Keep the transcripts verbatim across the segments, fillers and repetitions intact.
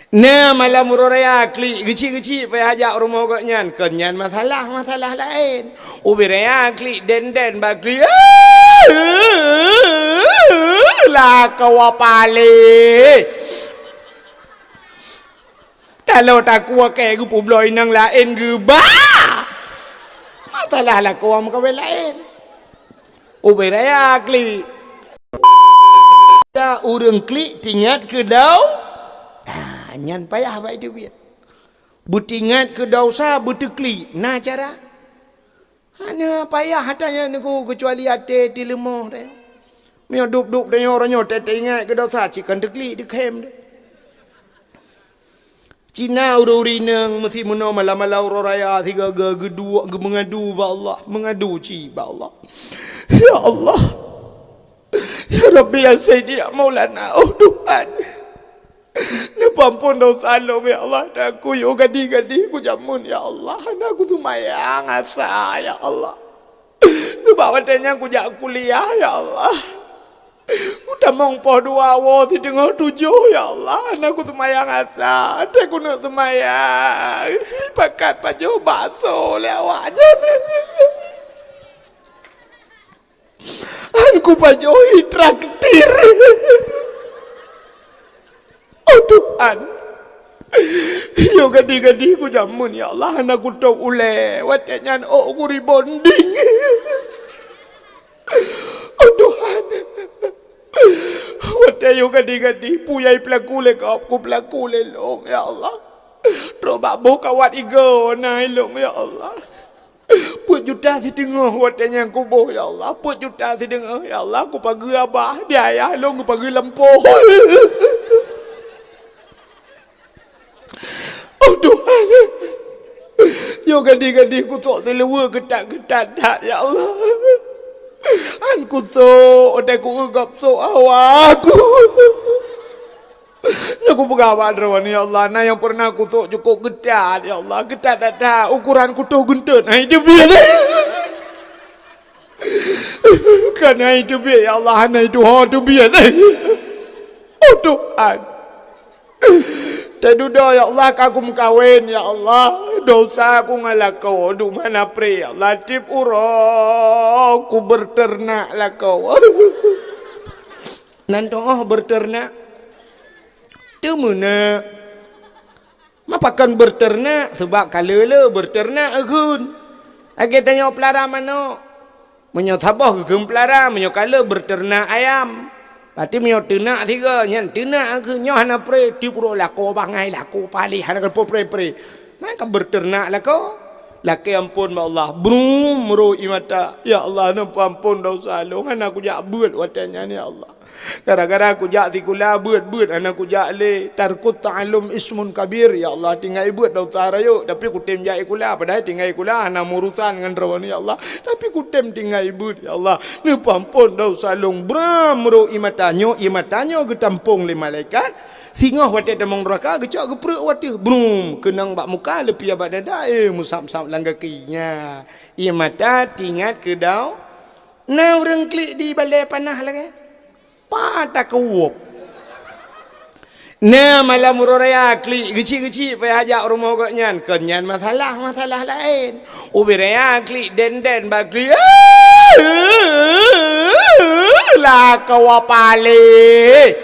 Na malam uroe raya klik geuchik-geuchik payah jak rumoh gobnyan, kon nyan masalah-masalah laén. Ubé raya klik den-den bak klik, lakoe paléh. Talo takue kée geupubloe inong laén geuba. Masalah lakoe meukawen laén. Ubé raya klik. Ka ureuëng klik tingat keudau. Nah, nyan payah bak itu biet. Beutingat keudau sa beuteuklik. Na cara? Hana payah hata nyan niku keucuali até tileumoh deh. Meunyoe dup-dup tanyoe uroe nyoe teuingat keudau sa cit kan teuklik dikhem deh. Cina ureuëng-ureuëng inong meusi meunoe malam-malam uroe raya sigaga geuduek geumeungadu bak Allah, meungadu cit bak Allah. Ya Allah. Ya Rabbi ya Sayyidi ya Maulana. Oh Tuhan. Neupeuampon dosa lôn ya Allah. Dan aku yue gadi-gadi kujamun ya Allah. Hana kuseumayang asa ya Allah. Sabab watée nyan kujak kuliah ya Allah. Kutamong poh dua woe siteungoh tujoh ya Allah. Hana kuseumayang asa. Watée kuneuk seumayang, pakat pajoh bakso lé awak nyan. Hana kupajoh traktir. Oh Tuhan. Yue gadi-gadi kujamun ya Allah, hana kutôb ulée. Watée nyan ôk kuribonding. Oh Tuhan. Watée yue gadi-gadi puyai peulaku lé gob kupeulaku lé lôn ya Allah. Trok bak boh kawat igoe na ilôn ya Allah. Peuet juta siteungoh watée nyan kuboh ya Allah. Peuet juta siteungoh ya Allah kupageue abah di ayah lôn kupageue lampôh. Oh Tuhan. Yue gadi-gadi kusok siluweue geutat-geutat that ya Allah. An kusok watée kueugab sôk awak ku. Nyoe kupeugah bak droeneuh ya Allah, na nyang peureunah kusok cukôp geutat ya Allah, geutat that-that ukoran kutoh geunteut hai teubiet. Kan hai teubiet ya Allah, hana itu ho teubiet. Oh Tuhan. Teududoe ya Allah ka kumeukawen ya Allah, dosa ku ngon lakoe duman apré ya Allah, tiep uroe kubeuteurenak lakoe. Nan teuoh beuteurenak. Teumeunak. Ma pakon beuteurenak? Sabab ka le-le beuteurenak eukheun. Lagée tanyoe peulara manok. Meunyoe saboh geukheun peulara, meunyoe ka le beuteurenak ayam. Berarti meunyoe teunak sigoe, nyan teunak eukheun. Nyoe hana pré, tiep uroe lakoe bangai, lakoe paléh, hana ka pré-pré. Maka beuteurenak lakoe. Lakée ampôn bak Allah. Brum, meurô ie mata. Ya Allah, neupeuampôn dosa lôn. Hana kujak beuet watée nyan, ya Allah. Gara-gara kujak sikula beuet-beuet hana kujak lé. Tarkut ta'allum ismun kabir. Ya Allah, tinggai beuet dosa rayeuk, tapi kutem jak sikula, padahai tinggai sikula hana meurusan ngon droeneuh, ya Allah. Tapi kutem tinggai beuet, ya Allah. Neupeuampôn dosa lôn. Bram meurô ie mata nyoe, ie mata nyoe geutampong lé malaikat. Singoh watée tamong nuraka geucok geupreuek watée. Brum, keunong bak muka, leupie bak dada, eh, meusab-sab lam gaki. Nya, ie mata tingat keudau. Na ureuëng klik di balée panah lagée. Pat takeuwueb. Na malam uroe raya klik geuchik-geuchik payah jak rumoh gobnyan, kon nyan masalah-masalah laén. Ubé raya klik den-den bak klik, lakoe paléh.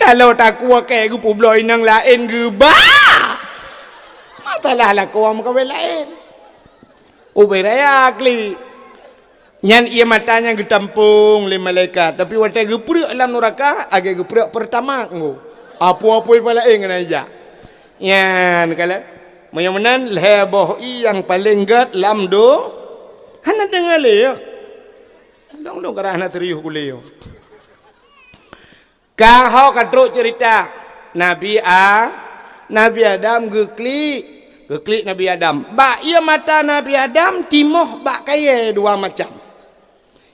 Talo takue kée geupubloe inong laén geuba. Masalah lakoe meukawen laén. Ubé raya klik. Nyan ie mata nyan geutampong lé malaikat, tapi watée geupreuek lam nuraka, lagée geupreuek peurtama nggo. Apui-apui pala éng na ija. Nyan kala. Meunyoe meunan lhée boh ie nyang paleng gét lam do. Hana deungoe lé yo. Dong-dong karah hana serius gule yo. Ka ho ka trok ceurita. Nabi A-, Nabi Adam geuklik, geuklik Nabi Adam. Bak ie mata Nabi Adam timoh bak kayée dua macam.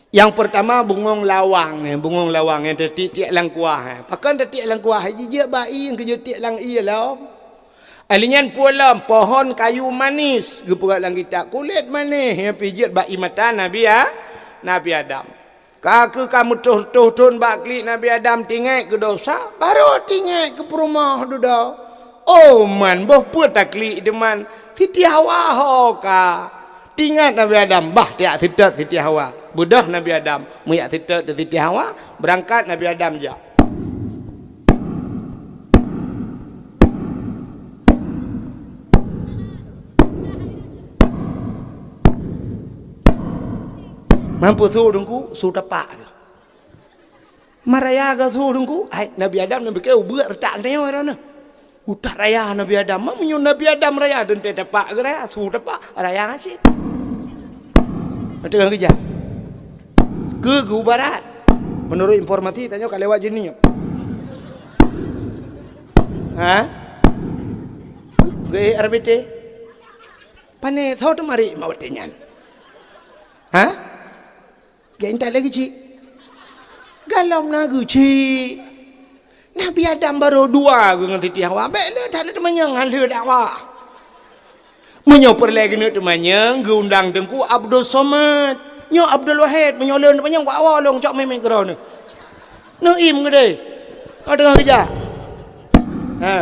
Nyang peurtama bungong lawang, eh, bungong lawang nyang teutiek-tiek lam kuah, eh. Pakon teutiek lam kuah, eh, jijeuet bak ie, nyang keujeuet tiek lam ie lom. Ahli nyan peue lom, pohon kayu manis, geupeugah lam kitab, kulét manéh, nyang pih jeuet bak ie mata Nabi A-, Nabi Adam. Ka keuh ka meutoh-toh thon bak klik Nabi Adam tinggai keu dosa, barô tinggai keu peurumoh dudoe. Oh man, boh peue taklik deuman, Siti Hawa ho ka. Tingat Nabi Adam, bah tiak siteut Siti Hawa. Beudôh Nabi Adam, meujak siteut Siti Hawa, beurangkat Nabi Adam jak. Mampu su deungku, su tapak. Maraya geuh su deungku, hai Nabi Adam, Nabi keu ubeuk reutak nyoe droeneuh. Utak raya Nabi Adam, ma meunyoe Nabi Adam raya teuntée tapak geuh raya, su tapak raya ngasien. Teungoh geujak. Keu geubarat. Menurut informasi tanyoe ka lewat jeuneuh. Ha? Geuék R B T. Pane soe teumarik mak watée nyan? Ha? Geuék intat lé geuchik. Galom na geuchik. Nabi Adam barô dua geuh ngon Siti Hawa. Bék le that na teumanyong hana lheueh dakwah. Meunyoe peureulée keuneuk teumanyong, geuundang Teungku Abdul Somad. Nyoe Abdul Wahid, meunyoe lôn teumanyong, wak woe lôn cok mé-mé keudroe neuh. Neuiem keudeh. Oh, teungoh geujak. Ha.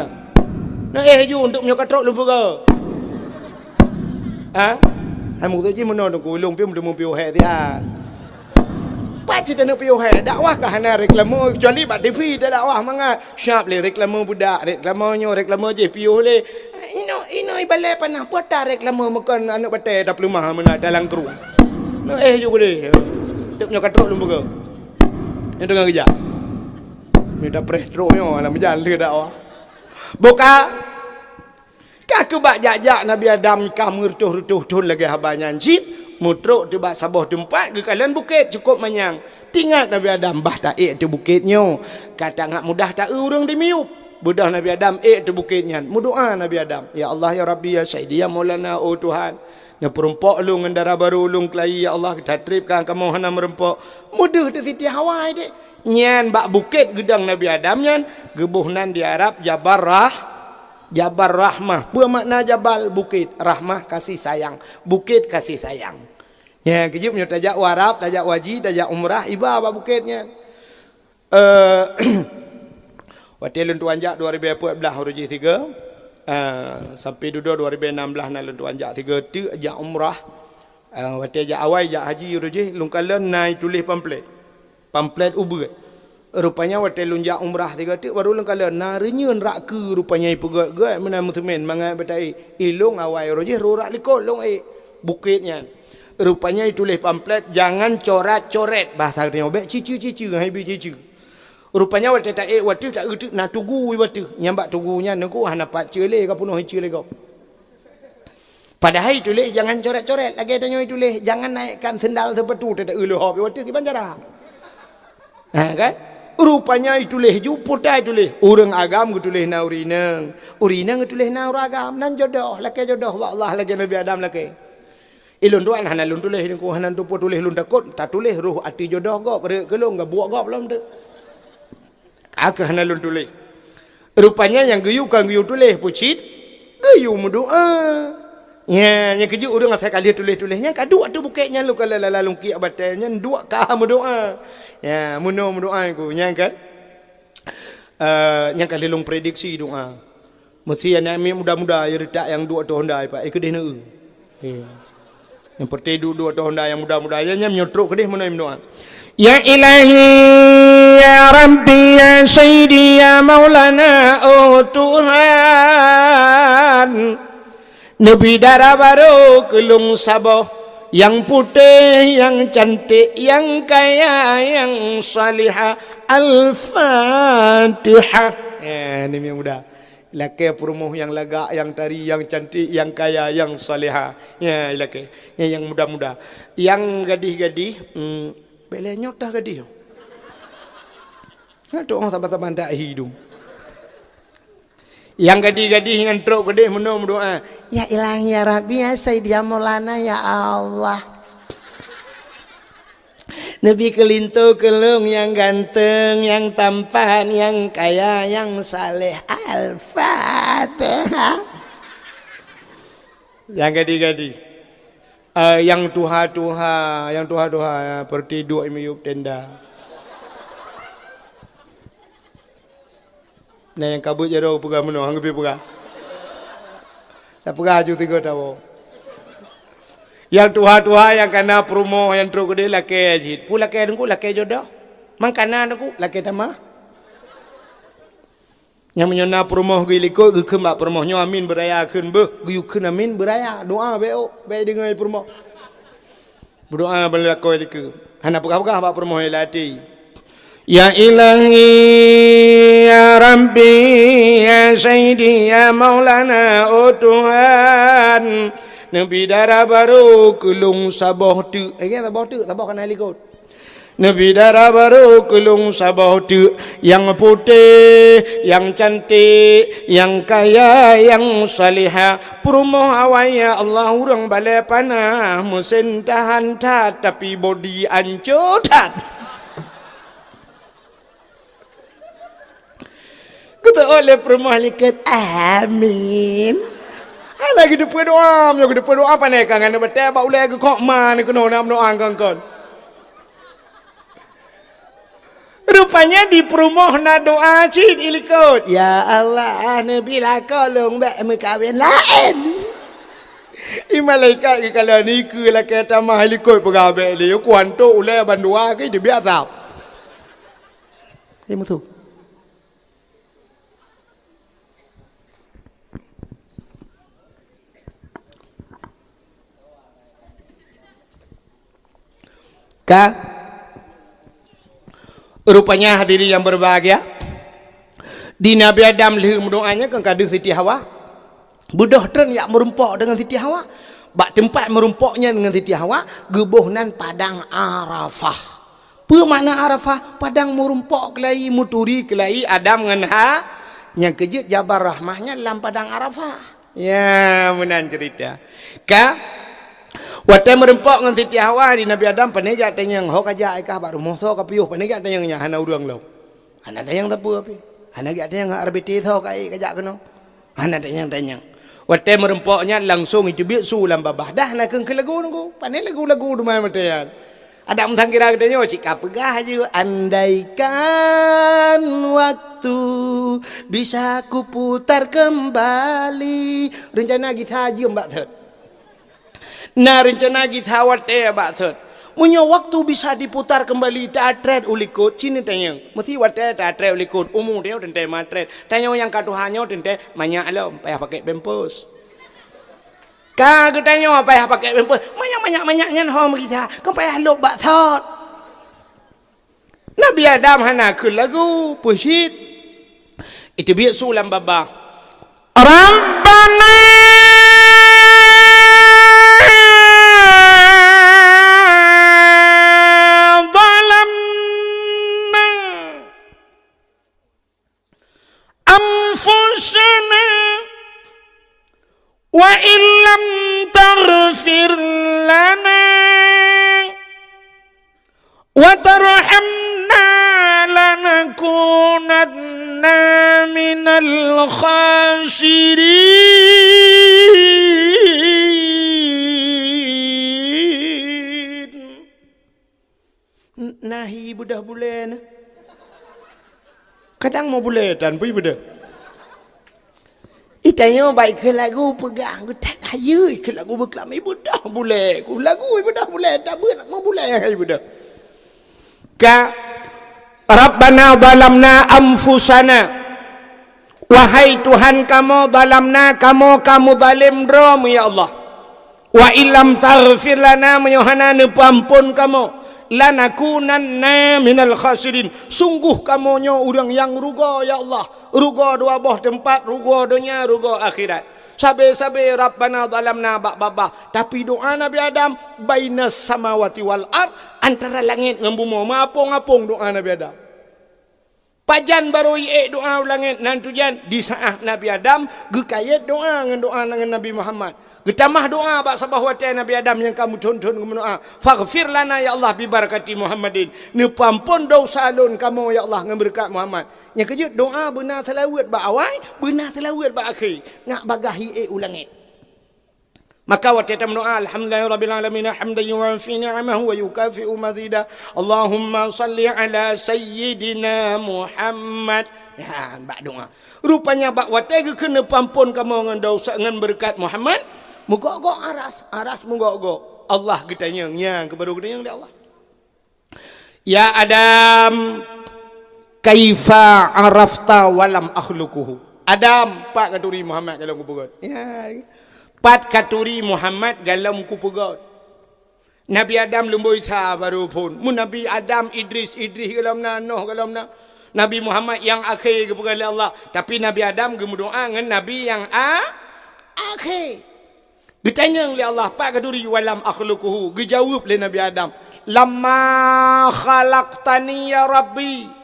Neuéh ju untuk meunyoe ka trok lôn peugah. Ha? Hai meukeusut jih meunoe Teungku, lôn pih meuteumé piôh hék siat. Pat cit taneuk piôh hék, dakwah ka hana reklame, kecuali bak T V tadakwah mangat. Siap lé reklame budak, reklame nyoe, reklame jih piôh lé. Inoe, inoe ibalée panah, peue ta reklame meukon aneuk batée tapeuleumah meunan dalam krueng. Neuéh ju keudeh. Teuk nyoe ka trok lôn peugah. Nyoe teungoh geujak. Nyoe tapreh trok nyoe lam meujan lé dakwah. Buka. Ka keubak jak-jak Nabi Adam ka meureutoh-reutoh thon lagée haba nyan cit, meutrok teuh bak saboh teumpat geukalon bukét cukôp manyang. Tingat Nabi Adam, bah taék teuh bukét nyoe, ka tangat mudah taeu ureuëng di miyueb. Beudôh Nabi Adam ék teuh bukét nyan, meudoá Nabi Adam, "Ya Allah, ya Rabbi, ya Sayyidi, ya Maulana, oh Tuhan, neupeurumpok lôn ngon dara barô lôn keulayi, ya Allah, tatreb ka kamoe hana meurumpok." Meudeuh teuh Siti Hawa deh. Nyan bak bukét geudong Nabi Adam nyan, geuboh nan di Arab Jabal Rah-, Jabal Rahmah. Peue makna jabal? Bukét. Rahmah, kasih sayang. Bukét kasih sayang. Nyan, keujeuet meunyoe tajak u Arab, tajak u haji, tajak umrah, iba bak bukét nyan. Eh, watée lôn tuan jak dua ribu empat belas uroe jih sigoe, eh, sampai dudoe dua ribu enam belas na lôn tuan jak sigoe teuk jak umrah. Eh, watée jak awai jak haji uroe jih, lôn kalon na tuléh pamflet. Pamflet ubeut. Rupanya watée lôn jak umrah sigoe teuk, barô lôn kalon na reunyeun rak keue, rupanya ipeugét-gét meunan meuseumén mangat beutai. Ilôn awai uroe jih rhot rak likot lôn ék bukét nyan. Rupanya ituléh pamflet, "Jangan coret-coret," bahasa geutanyoe, "bék ciceue-ciceue, hai bi ciceue." Rupanya watée taék u ateueh, taeu teuk na tugu u ateueh. Nyang bak tugu nyan Teungku hana pat ceue lé, ka peunoh iceue lé gob. Padahai ituléh jangan coret-coret, lagée tanyoe ituléh jangan naikkan sendal sepatu, teuh taeu leuhob u ateueh, kiban cara? Ha, kan? Rupanya ituléh ju, peue ta ituléh. Ureuëng agam geutuléh na ureuëng inong, ureuëng inong geutuléh na ureuëng agam, nan jodoh, lakée jodoh bak Allah lagée Nabi Adam lakée. Ilôn tuan hana lôn tuléh, Teungku hana tupeue tuléh, lôn takot tatuléh roh ateueh jodoh gob, rhot keu lôn, geubuek gob lom teuk. Ka keuh hana lôn tuléh. Rupanya nyang geuyue kon geuyue tuléh peue cit, geuyue meudoá. Nya, nyang keujeuet ureuëng asai ka lheueh tuléh-tuléh nyan ka duek ateueh bukét nyan lôn ka lala lôn kiek batée nyan duek ka meudoá. Nya, meunoe meudoá ku nyan kan. Eh, nyang ka lheueh lôn prediksi doá. Meusti aneuk miet muda-muda, ya, reutak nyang duek ateueh honda, Pak, eh, keudeh neu. Eh. Nyang peureute duek-duek ateueh honda nyang muda-muda, ya, nyan nyoe trok keudeh meunoe meudoá. Ya Ilahi, ya Rabbi, ya Sayyidi, ya Maulana, oh Tuhan. Neubi dara barô keu lôn saboh, nyang putéh, nyang cantik, nyang kaya, nyang salihah. Al-Fatihah. Eh, ni miet muda. Lakée peurumoh nyang lagak, nyang tari, nyang cantik, nyang kaya, nyang salihah. Nya, ilakée. Nya nyang muda-muda. Nyang gadih-gadih, hmm, bék lé nyoe tah gadih. Ha, tu orang saban-saban tak hidup. Nyang gadih-gadih nyan trok keudeh meunoe meudoá, "Ya Ilahi, ya Rabbi, ya Sayyidi, ya Maulana, ya Allah." Neubi keu linto keu lôn nyang ganteng, nyang tampan, nyang kaya, nyang saleh. Al-Fatihah. Nyang gadih-gadih. Eh, nyang tuha-tuha, nyang tuha-tuha, ya, seperti duek miyueb tenda. Nah, nyang ka beuet jaroe peugah meunoe, hana geubri peugah. Tapeugah aju tiga tawoe. Nyang tuha-tuha, nyang kana peurumoh, nyang trok keudeh lakée jih. Peue lakée teungku, lakée jodoh. Mang kana teungku, lakée tamah. Nyang meunyoe na peurumoh geulikot, geukheun bak peurumoh nyoe amin beuraya kheun beuh, geuyue kheun amin beuraya, doa bék ôk, bék deungoe peurumoh. Beudoa bak lakoe dikeue. Hana peugah-peugah bak peurumoh lam até. Ya Ilahi, ya Rabbi, ya Sayyidi, ya Maulana, oh Tuhan, neubi dara barô keu lôn saboh teuk. Eh, saboh teuk, saboh kana likot. Neubi dara barô keu lôn saboh teuk, nyang putéh, nyang cantik, nyang kaya, nyang salihah. Peurumoh awai, ya Allah, ureuëng balée panah, meusén tahan that, tapi bodi ancô that. Geuteuôt lé peurumoh likot, amin. Hana geuteupeue doa, meunyoe geuteupeue doa, pane ka ngon batée bak ulée geukok ma ni keunoe na meudoa kon-kon. Rupanya di peurumoh na doa cit ilikot. Ya Allah, neubi lakoe lôn bék meukawen laén. I malaikat geukalon ikeue lakée tamah ilikot peugah bék lé, kuantok ulée bandua keu teubiet asab. Hai mutu. Ka? Rupanya hadirin yang berbahagia, di Nabi Adam lheueh meudoa nyan kan ka deuh Siti Hawa. Beudôh treun jak meurumpok deungon Siti Hawa. Bak teumpat meurumpok nyan deungon Siti Hawa, geuboh nan Padang Arafah. Peue makna Arafah? Padang meurumpok keulayi, meuturi keulayi Adam ngon Ha-, nyang keujeuet jabar rahmah nyan lam Padang Arafah. Ya, meunan ceurita. Ka, watée meurumpok ngon Siti Hawa di Nabi Adam, pane jak tanyong, ho ka jak kah bak rumoh soe ka piôh, pane jak tanyong nyan, hana ureuëng lom. Hana tanyong sapeue pih. Hana geutanyong R B T soe ka ék ka jak keunoe. Hana tanyong-tanyong. Watée meurumpok nyan langsong iteubiet su lam babah. Dah na keueng keu lagu nunggu. Pane lagu-lagu teuma watée nyan. Adak meusangkira geutanyoe cit ka peugah aju, andaikan waktu bisa kuputar kembali. Reuncana gisa jeuem bak thot. Na reuncana gisa watée bak thot. Meunyoe waktu bisa diputar kembali, tatrét u likot, cit neutanyong. Meusi watée tatrét u likot, umu tanyoe teuntée matrét. Tanyoe nyang ka tuha nyoe teuntée manyak lom, payah pakai pampers. Ka geutanyoe payah pakai pampers. Manyak-manyak-manyak nyan ho meugisa, kan payah lôb bak thot. Nabi Adam hana kheun lagu, peue cit. Iteubiet su lam babah. Rabbana zalamna anfusana wa illam taghfir lana wa tarhamna lanakunanna minal khasirin. N-, nahi beudôh bulée na. Kadang meu bulée tan pih beudôh. Itanyoe baik keu lagu peugah geutat hayeue keu lagu beuklam, i beudôh bulée, ku lagu i beudôh bulée, tabeuet meu bulée hai beudôh. Ka, Rabbana zalamna anfusana. Wahai Tuhan kamoe, zalamna, kamoe ka muzalém droe, ya Allah. Wa illam taghfir lana, meunyoe hana neupeuamphon kamoe, lanakunanna minal khasirin, sungguh kamoe nyoe ureuëng nyang rugoe, ya Allah. Rugoe dua boh teumpat, rugoe donya, rugoe akhirat. Sabe-sabe Rabbana zalamna bak babah, tapi doa Nabi Adam, bainas samawati wal ard, antara langét ngon bumoe, meuapong-apong doa Nabi Adam. Pajan barô iék doa u langét nan tujan, di saát Nabi Adam geukayét doa ngon doa ngon Nabi Muhammad. Geutamah doa bak saboh watée Nabi Adam nyang ka meuthon-thon geumeudoa, "Faghfir lana ya Allah bi barakati Muhammadin." Neupeuamphon desya lôn kamoe ya Allah ngon beureukat Muhammad. Nyang keujeuet doa beuna seulaweuet bak awai, beuna seulaweuet bak akhé, ngat bagaih iék u langét. Maka watée tameudoá, "Alhamdulillahirabbil alamin, hamdan yuwafi ni'amahu wa yukafi'u mazida. Allahumma shalli ala sayyidina Muhammad." Ya, bak doá. Rupanya bak watée geukheun neupeuamphon kamoe ngon dosa ngon beureukat Muhammad, meugok-gok aras, aras meugok-gok. Allah geutanyong, nyang keuh barô geutanyong lé Allah. "Ya Adam, kaifa arafta walam akhluquhu?" Adam, pat katuri Muhammad ka lôn kupeugét? Ya. Pat katuri Muhammad ka lôn kupeugét? Nabi Adam leumbôi sa barô phon. Meu Nabi Adam, Idris, Idris golom na, Nuh golom na. Nabi Muhammad nyang akhé geupeugét lé Allah. Tapi Nabi Adam geumeudoá ngon Nabi nyang a-, akhé. Geutanyong lé Allah, "Pat katuri walam akhluquhu?" Geujaweueb lé Nabi Adam, "Lamma khalaqtani ya Rabbi."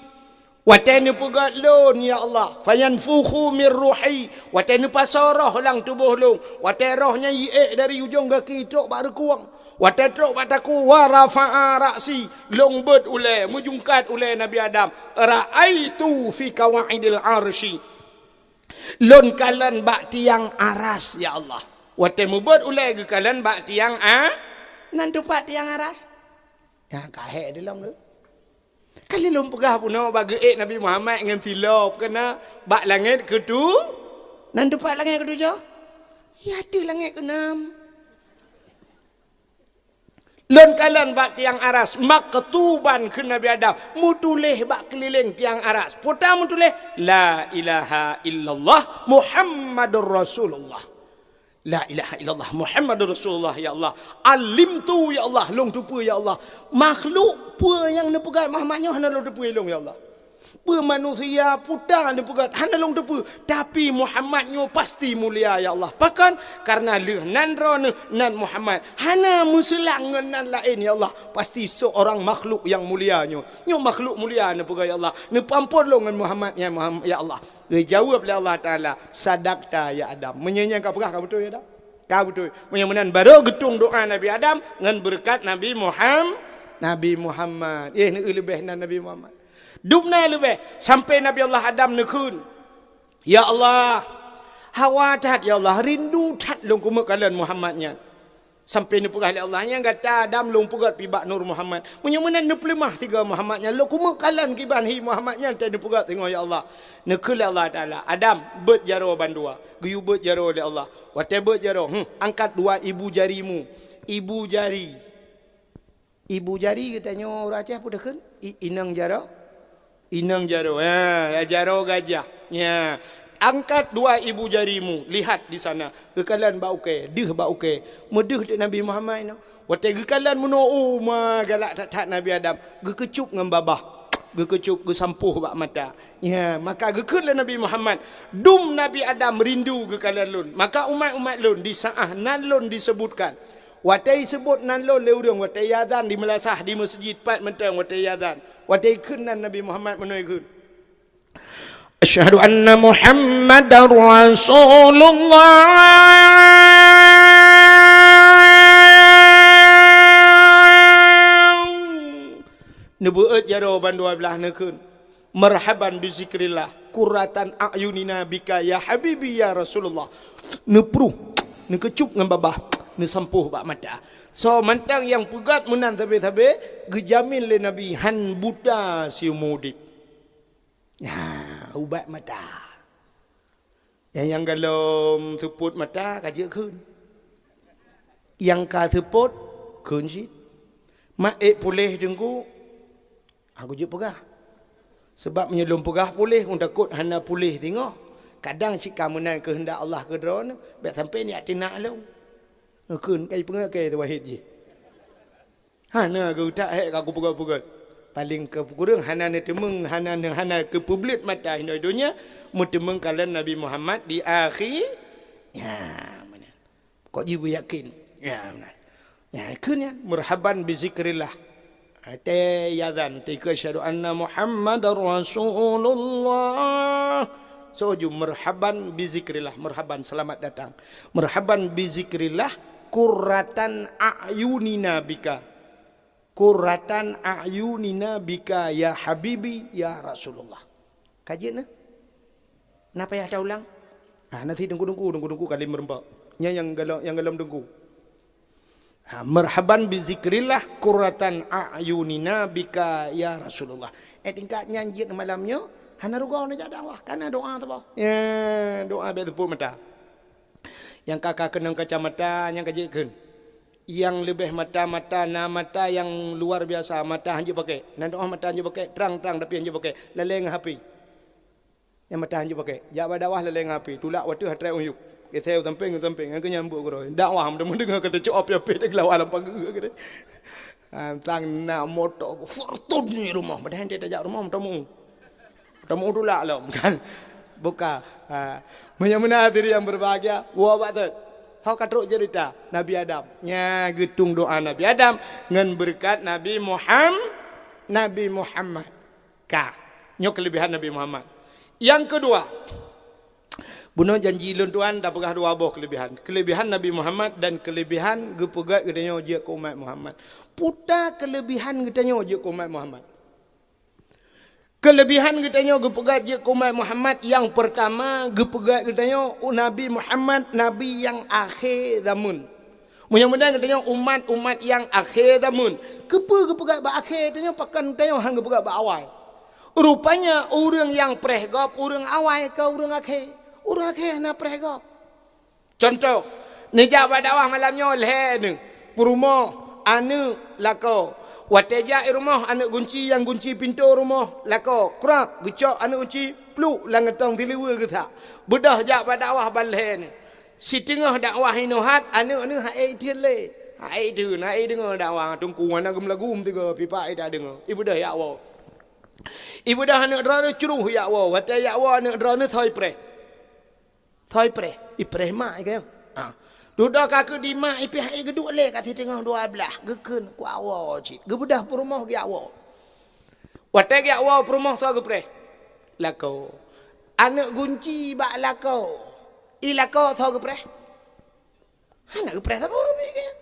Watée neupeugét lôn, ya Allah, "fayanfukhu mir ruhi," watée neupasoe roh lam tuboh lôn, watée roh nyan jiék dari ujong gaki trok bak reukueng, watée trok bak takue, "wa rafa'a ra'si," lôn beuet ulée, meujungkat ulée Nabi Adam, "ra'aitu fi qawaidil arsy." Lôn kalon bak tiang aras, ya Allah. Watée meubeuet ulée geukalon bak tiang a-, nan teupat tiang aras. Nyang ka hék di lom tu. Ka lheueh lôn peugah bunoe bak geuék Nabi Muhammad ngon silop keunan bak langét keutu-, nan teupat langét keutujoh. Ya, di langét keunam. Lôn kalon bak tiang aras, maktuban kheun Nabi Adam, meutuléh bak keulileng tiang aras. Peue ta meutuléh, "La ilaha illallah Muhammadur Rasulullah." La ilaha illallah Muhammadur Rasulullah, ya Allah. Alimtu, ya Allah, lôn teupeue, ya Allah. Makhluk peue nyang neupeugah Muhammad nyoe hana lôn teupeue lôn, ya Allah. Peue manusia peue ta neupeugét hana lôn teupeue, tapi Muhammad nyoe pasti mulia, ya Allah. Pakon? Kareuna lheueh nan Droeneuh, nan Muhammad. Hana meuseulang ngon nan laén, ya Allah. Pasti seorang makhluk nyang mulia nyoe. Nyoe makhluk mulia neupeugét, ya Allah. Neupeuamphon lôn ngon Muhammad, ya Muhammad, ya Allah. Geujaweueb lé Allah Taala, "Sadaqta ya Adam." Meunyoe nyan ka peugah, ka beutôi, ya Adam? Ka beutôi. Meunyoe meunan, barô geutueng doá Nabi Adam ngon beureukat Nabi Muham-, Nabi Muhammad. Eh, neueu leubeh nan Nabi Muhammad. Dum na leubeh, sampai Nabi Allah Adam neukheun, "Ya Allah, hawa that, ya Allah, rindu that lôn keumeuk kalon Muhammad nyan." Sampai neupeugah lé Allah, "Nyang gata Adam lôn peugét pih bak Nur Muhammad. Meunyoe meunan neupeuleumah sigoe Muhammad nyan, lôn keumeuk kalon kiban hi Muhammad nyan teuh neupeugét singoh, ya Allah." Neukheun lé Allah Taala, "Adam, beuet jaroe bandua." Geuyue beuet jaroe lé Allah. Watée beuet jaroe, hmm, "Angkat dua ibu jarimu." Ibu jari. Ibu jari geutanyoe ureuëng Aceh peue takheun? I-, inong jaroe? Inong jaroe. Ha, ya, jaroe gajah. Ya. "Angkat dua ibu jarimu, lihat di sana." Geukalon bak ukée, deuh bak ukée. Meudeuh teuk Nabi Muhammad nyoe. Watée geukalon meunoe, oh, ma galak that-that Nabi Adam. Geukeucup ngon babah. Geukeucup, geusampôh bak mata. Ya, maka geukheun lé Nabi Muhammad, "Dum Nabi Adam rindu geukalon lôn. Maka umat-umat lôn di saah nan lôn diseubutkan." Watée jiseubot nan lôn lé ureuëng, watée jiazan di meulasah, di meuseujid, pat mantong watée jiazan. Watée jikheun nan Nabi Muhammad meunoe jikheun, "Asyhadu anna Muhammadar Rasulullah." Neubeuet jaroe bandua blaih neukheun, "Marhaban bi zikrillah, qurratan a'yunina bika ya habibi ya Rasulullah." Neupruh, neukeucup ngon babah, neusampôh bak mata. Soe mantong nyang peugét meunan sabe-sabe, geujamin lé Nabi han buta siumu udeb. Nah, ubat mata. Nyang, nyang golom seupôt mata ka jeuet kheun. Nyang ka seupôt kheun cit. Mak ék puléh teungku, aku jeuet peugah. Sabab meunyoe lôn peugah puléh, ulôn takot hana puléh singoh. Kadang cit ka meunan keuheundak Allah keu droeneuh, bék sampoe nyak teunak lôn. Kheun kai peungeuh kai teuwahid jih. Hana geutak hék ka kupeugah-peugah. Paléng keu kureueng hana neuteumeung, hana ne-, hana keupeublet mata inoe donya, meuteumeung kalon Nabi Muhammad di akhi-, ya, meunan. Kok jibeuyakin? Ya, meunan. Ya, kheun nyan, marhaban bi zikrillah. Watée azan, teuka asyhadu anna Muhammadar Rasulullah. Soe ju marhaban bi zikrillah, marhaban, selamat datang. Marhaban bi zikrillah, qurratan a'yunina bika. Qurratan a'yunina bika ya habibi ya Rasulullah. Ka jeuet na? Na payah taulang? Ah, na si teungku-teungku, teungku-teungku ka lheueh meureumpok. Nyan nyang galom, nyang galom teungku. Ha, marhaban bi zikrillah qurratan a'yunina bika ya Rasulullah. Eh, tingkat nyan jeuet malam nyoe, hana rugoe neujak dakwah, kana doa saboh. Ya, doa bèk seupôt mata. Nyang ka, ka keunong kacamata, nyang ka jeuet kheun. Nyang leubeh mata-mata, na mata nyang luar biasa, mata hanjeuet pakèk. Na doa mata hanjeuet pakèk, trang-trang tapi hanjeuet pakèk. Lalèe ngon H P. Nyang mata hanjeuet pakèk. Jak bak dakwah lalèe ngon H P. Tulak watèe hana trép u yup. Geuseu u sampéng, u sampéng. Ngon keu nyambut keudroe. Dakwah, meudeungoe ka teucok api-api teugeulawa lam pageue keudeh. Ha, tang na moto Fortuner rumoh. Padahai tajak rumoh, meutamong. Meutamong tulak lom, kan? Buka. Ha. Meunyoe meunan hadirin yang berbahagia, woe bak thon. Ho ka trok cerita Nabi Adam. Nya geutung doa Nabi Adam ngon beureukat Nabi Muham-, Nabi Muhammad. Ka. Nyoe keulebihan Nabi Muhammad. Nyang keudua, bunoe janji lôn tuan tapeugah dua boh keulebihan. Keulebihan Nabi Muhammad dan keulebihan geupeugèt geutanyoe jeuet keu umat Muhammad. Peue keulebihan geutanyoe jeuet keu umat Muhammad? Keulebihan geutanyoe geupeugèt jeuet keu umat Muhammad, nyang peurtama geupeugèt geutanyoe Nabi Muhammad, Nabi nyang akhé zameun. Meunyoe meunan geutanyoe umat-umat nyang akhé zameun, keupeue geupeugèt bak akhé tanyoe, pakon tanyoe han geupeugèt bak awai? Rupanya ureueng nyang preh gob ureueng awai, kon ureueng akhé. Ureueng akhé hana preh gob. Cuntoh, neujak bak dakwah malam nyoe lhèe neuh, peurumoh, aneuk, lakoe. Watèe jak i rumoh, aneuk gunci nyang gunci pintoe rumoh, lakoe, krab, geucok aneuk gunci, pluek lam geutong siluweue geusak. Beudôh jak bak dakwah ban lhèe neuh. Siteungoh dakwah inoe hat, aneuk neuh hana itheun lé. Hana itheun, hana ideungoe dakwah, teungku hana geumeulag-gum tiga, pipa i tadeungoe. Ibeudôh jak woe. Ibeudôh aneuk droeneuh cruh jak woe, watèe jak woe aneuk droeneuh soe ipreh. Soe ipreh? Ipreh mak i kayong. Ha. Dudoe ka keu di mak i pih, i geuduek lé ka siteungoh dua blah, geukheun kuwoe cit. Geubeudôh peurumoh geujak woe. Watèe geujak woe peurumoh soe geupreh? Lakoe. Aneuk gunci bak lakoe. I lakoe soe geupreh? Hana geupreh sapeue pih kan.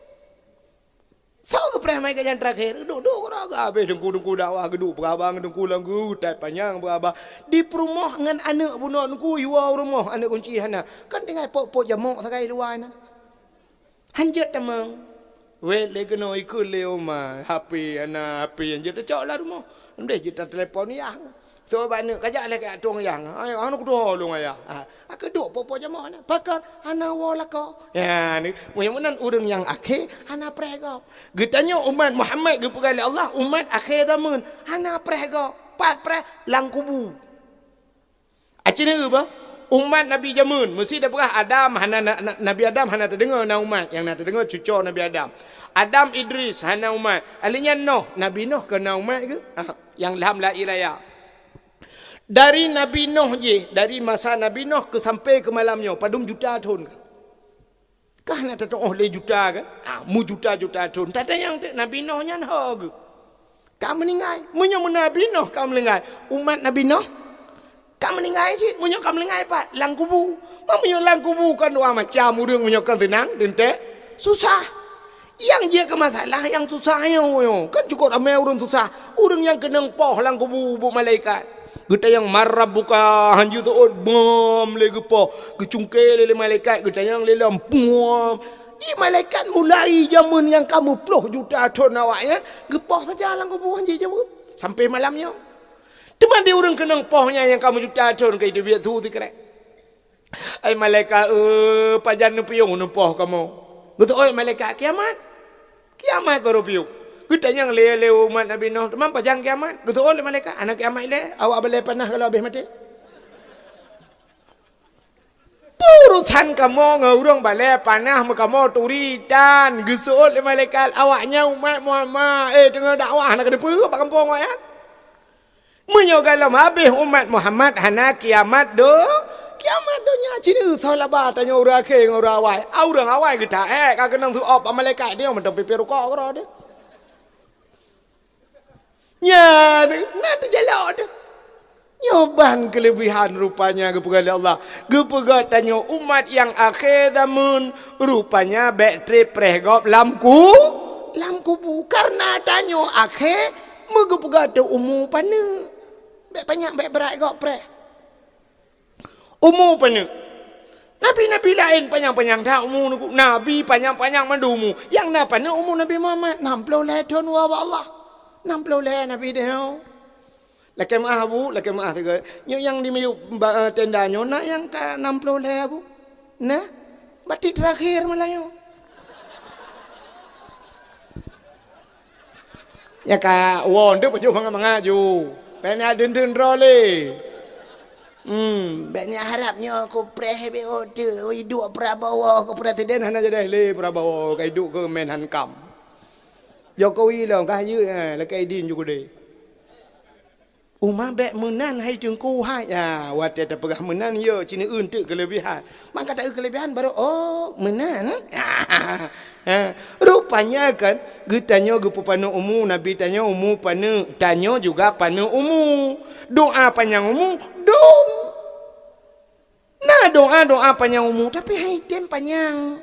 Soe geupreh mai keu nyang teurakhé, duek-duek keudroe geuh habéh teungku-teungku dakwah geuduek peugah bak teungku lam geuh, tai panyang peugah bak. Di peurumoh ngon aneuk bunoe teungku, i woe u rumoh aneuk gunci hana. Kan tinggai pot-pot jamok sagai luwa nyan. Hanjeuet tamong. Wèt lé keunoe ikheun lé oma, H P hana, H P hanjeuet teucok lam rumoh. Ndeh jeuet tatelepon yah. Soe bak neuk, ka jak lé keu tueng ayah. Ai, hana kutuho lôn ayah. Ha, ka duek po-po jamoe na. Pakon hana woe lakoe. Ya, ni, meunyoe meunan ureueng nyang akhé hana preh gob. Geutanyoe umat Muhammad geupeugah lé Allah, umat akhé zameun. Hana preh gob. Pat preh? Lam kubu. Aci neu bah, umat Nabi jameun, meusi tapeugah Adam hana na, na, Nabi Adam hana tadeungoe na umat, nyang na tadeungoe cuco Nabi Adam. Adam Idris hana umat. Alèh nyan Noh, Nabi Noh kon na umat keuh? Ah, nyang lam laé raya. Dari Nabi Noh jih, dari masa Nabi Noh keu sampai keu malam nyoe, padum juta thon ka? Ka hana tatu'oh lé juta kan? Ah, meujuta-juta thon. Tatanyong teuk Nabi Noh nyan ho geuh? Ka meuninggai. Meunyoe Nabi Noh ka meuninggai, umat Nabi Noh ka meuninggai cit. Meunyoe ka meuninggai pat, lam kubu. Ma meunyoe lam kubu kan dua macam ureueng, meunyoe kan seunang, teuntèe susah. Nyang jeuet keu masalah nyang susah nyoe, nyoe. Kan cukôp ramé ureueng susah. Ureueng nyang keunong poh lam kubu buet malaikat. Geutanyong, "Man rabbuka?" Hanjeuet teuôt, bom lé geupoh. Geucungké lé, lé malaikat, geutanyong lé lom, bom. Di malaikat mulai jameun nyang ka meuploh juta thon awaknyan, geupoh saja lam kubu hanjeuet jaweueb. Sampai malam nyoe. Teuma di ureueng keunong poh nyan nyang ka meujuta thon ka jiteubiet su sikrek. Hai malaikat, eh, pajan neupiôh neupoh kamoe? Geuseuôt malaikat, "Kiamat." Kiamat barô piôh. Geutanyong lé, lé umat Nabi Noh, "Teuma pajan kiamat?" Geuseuôt lé malaikat, "Hana kiamat ilèe, awak balèe panah ka lheueh abéh maté." Peurusan kamoe ngon ureueng balèe panah meukamoe turi tan, geuseuôt lé malaikat, "Awaknyan umat Muhammad, eh, teungoh dakwah hana keuneuk peue bak gampông awaknyan." Meunyoe gohlom habéh umat Muhammad hana kiamat do-, kiamat donya, ci neu soe laba tanyoe ureueng akhé ngon ureueng awai. A ureueng awai geuta, eh, ka keunong su-op bak malaikat nyoe mantong pipé rukok keudroe teuh. Nyan na teujalok teuh. Nyoe ban keuleubihan rupanya geupeugah lé Allah. Geupeugah tanyoe umat nyang akhé zameun, rupanya bèk trép preh gob lam ku-, lam kubu. Kareuna tanyoe akhé, meugeupeugah teuh umu paneuk. Bèk panyang, bèk brat gob preh. Umu paneuk. Nabi Nabi-nabi laén panyang-panyang that umu, Teungku. Nabi panyang-panyang mandum umu. Nyang na paneuk umu Nabi Muhammad, nam ploh lhèe thon woe bak Allah. Nam ploh lhèe Nabi teuh. Lakèe meu'ah, Abu, lakèe meu'ah sigoe. Nyoe nyang di miyueb ba-, eh, tenda nyoe na nyang ka nam ploh lhèe, Abu? Na? Batik terakhir malah nyoe. Nyang ka woe, nteuk pajoh mangat-mangat ju. Bèk na deun-deun droe lé. Hmm, bèk na harab nyoe keu preh bèk ote, oi, duek Prabowo keu presiden hana jadi lé Prabowo, ka iduek keu Menhankam. Jokowi lom ka jeuet, eh, lakèe idin ju keudeh. Uma bèk meunan hai Teungku hai. Ya, watèe tapeugah meunan, ya, ci neueu teuk keulebihan. Maka taeu keulebihan baru, oh, meunan. Ha, rupanya kan, geutanyoe geupeupaneuk umu, Nabi tanyoe umu paneuk, tanyoe juga paneuk umu. Doa panyang umu, dum. Na doa-doa panyang umu, tapi hai tem panyang.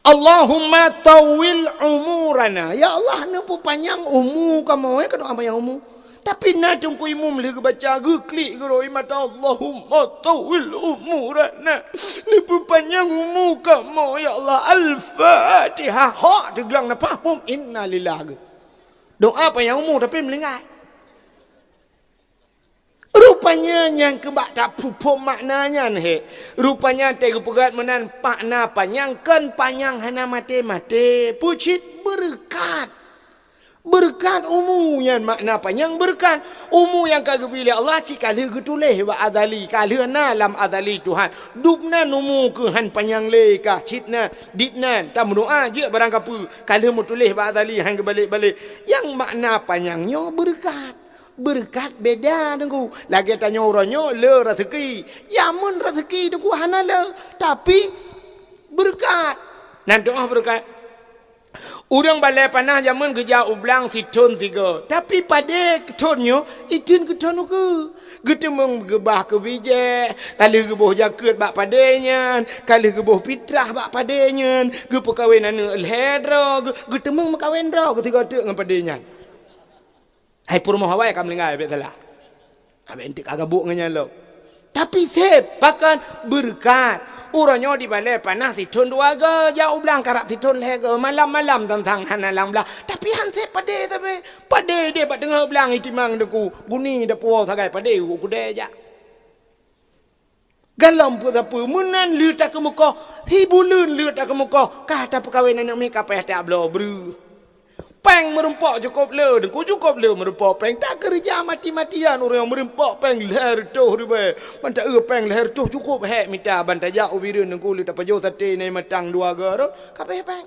Allahumma tawwil umurana. Ya Allah, neupeupanyang umu kamoe, ka doa panyang umu. Tapi na Teungku Imum lheueh geubaca, geuklik geurôi mata, Allahumma tawwil umurana. Neupeupanyang umu kamoe, ya Allah. Al-Fatihah. Hok teuglang nafah, pum, innalillah geuh. Doa panyang umu, tapi meuninggai. Rupanya nyang keubah tapeuphom makna nyan, he. Rupanya teuh geupeugah meunan, makna panyang kon panyang hana maté-maté, peucit beureukat. Beureukat umu nyan makna panyang beureukat. Umu nyang ka geubri lé Allah cit ka lheueh geutuléh bak azali, ka lheueh na lam azali Tuhan. Dub nan umu keuh han panyang lé kah cit nan, dit nan. Tameudoa jeuet barang kapeue, ka lheueh meutuléh bak azali han geubalek-balek. Nyang makna panyang nyoe beureukat. Beureukat beda, Teungku. Lagèe tanyoe uroe nyoe le raseuki. Jameun raseuki, Teungku, hana le. Tapi beureukat. Nan doa beureukat. Ureueng balèe panah jameun geujak u blang sithon sigoe. Tapi padé thon nyoe, iteun keu thon ukeue. Geuteumeung geubah keu bijèh, ka lheueh geuboh jakeuet bak padé nyan, ka lheueh geuboh pitrah bak padé nyan, geupeukawen aneuk lhèe droe, geu-, geuteumeung meukawen droe keu sigoe teuk ngon padé nyan. Hai peurumoh awai ka meuninggai, bèk salah. Abéh enteuk ka gabuk ngon nyan lom. Tapi sép, pakon beureukat. Uroe nyoe di balèe panah sithon dua goe, jak u blang karab sithon lhèe goe, malam-malam tantang hana lam blang. Tapi han sép padé sabe. Padé deh bak teungoh blang itimang Teungku. Buni dapuwoe sagai padé u keudè jak. Galom peue sapeue, meunan lheueh takeumeukoh, sibuleuen lheueh takeumeukoh, ka tapeukawen aneuk miet ka payah tabloe breuh. Péng meurumpok cukôp le, Teungku, cukôp le meurumpok péng. Takeureuja mati-matian ureueng nyang meurumpok péng lhèe reutôh ribèe. Ban taeu péng lhèe reutôh cukôp hék mita ban tajak u Bireuen Teungku lé tapajoh saté nai matang dua goe rot, ka payah péng.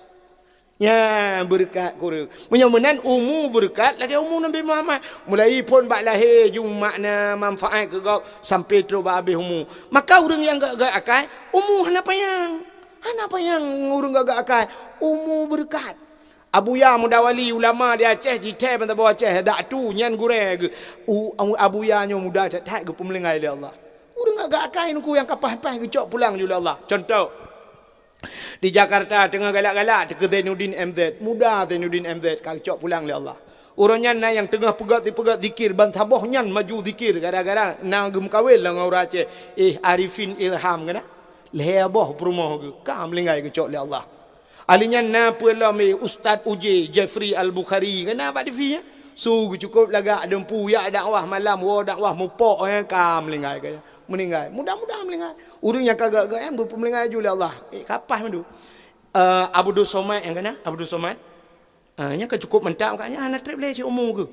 Nyan beureukat kureueng. Meunyoe meunan umu beureukat lagèe umu Nabi Muhammad. Mulai phon bak lahé ju makna manfaat keu gob sampai trok bak abéh umu. Maka ureueng nyang gèt-gèt akai, umu hana panyang. Hana panyang ureueng gèt-gèt akai, umu beureukat. Abuya muda wali ulama di Aceh, jithèe ban saboh Aceh, dak tu nyan gurèe geuh. U-, Abuya nyoe muda that-that geupeumeulinggai lé Allah. Ureueng gèt-gèt akai Teungku nyang ka paih-paih geucok pulang ju lé Allah. Contoh, di Jakarta teungoh galak-galak teuh keu Zainuddin M Z. Muda Zainuddin M Z ka geucok pulang lé Allah. Uroe nyan na nyang teungoh peugèt-peugèt zikir, ban saboh nyan maju zikir gara-gara na geumeukawen lom ngon ureueng Aceh. Eh, Arifin Ilham keunan. Lhèe boh peurumoh geuh ka meulinggai geucok lé Allah. Ahli nyan na peue lom, eh, Ustaz Uje, Jeffrey Al-Bukhari, keunan bak T V, eh. Su geucukôp lagak deumpu, jak dakwah malam, woe dakwah mupok, eh, ka meulinggai keunan. Meuninggai. Muda-muda meuninggai. Ureueng nyang ka gèt-gèt nyan beupeumeulinggai ju lé Allah. Eh, ka paih mandum. Eh, Abdul Somad nyang keunan, Abdul Somad. Ah, nyan ka cukôp mantap, agaknya hana trép lé cit umu geuh.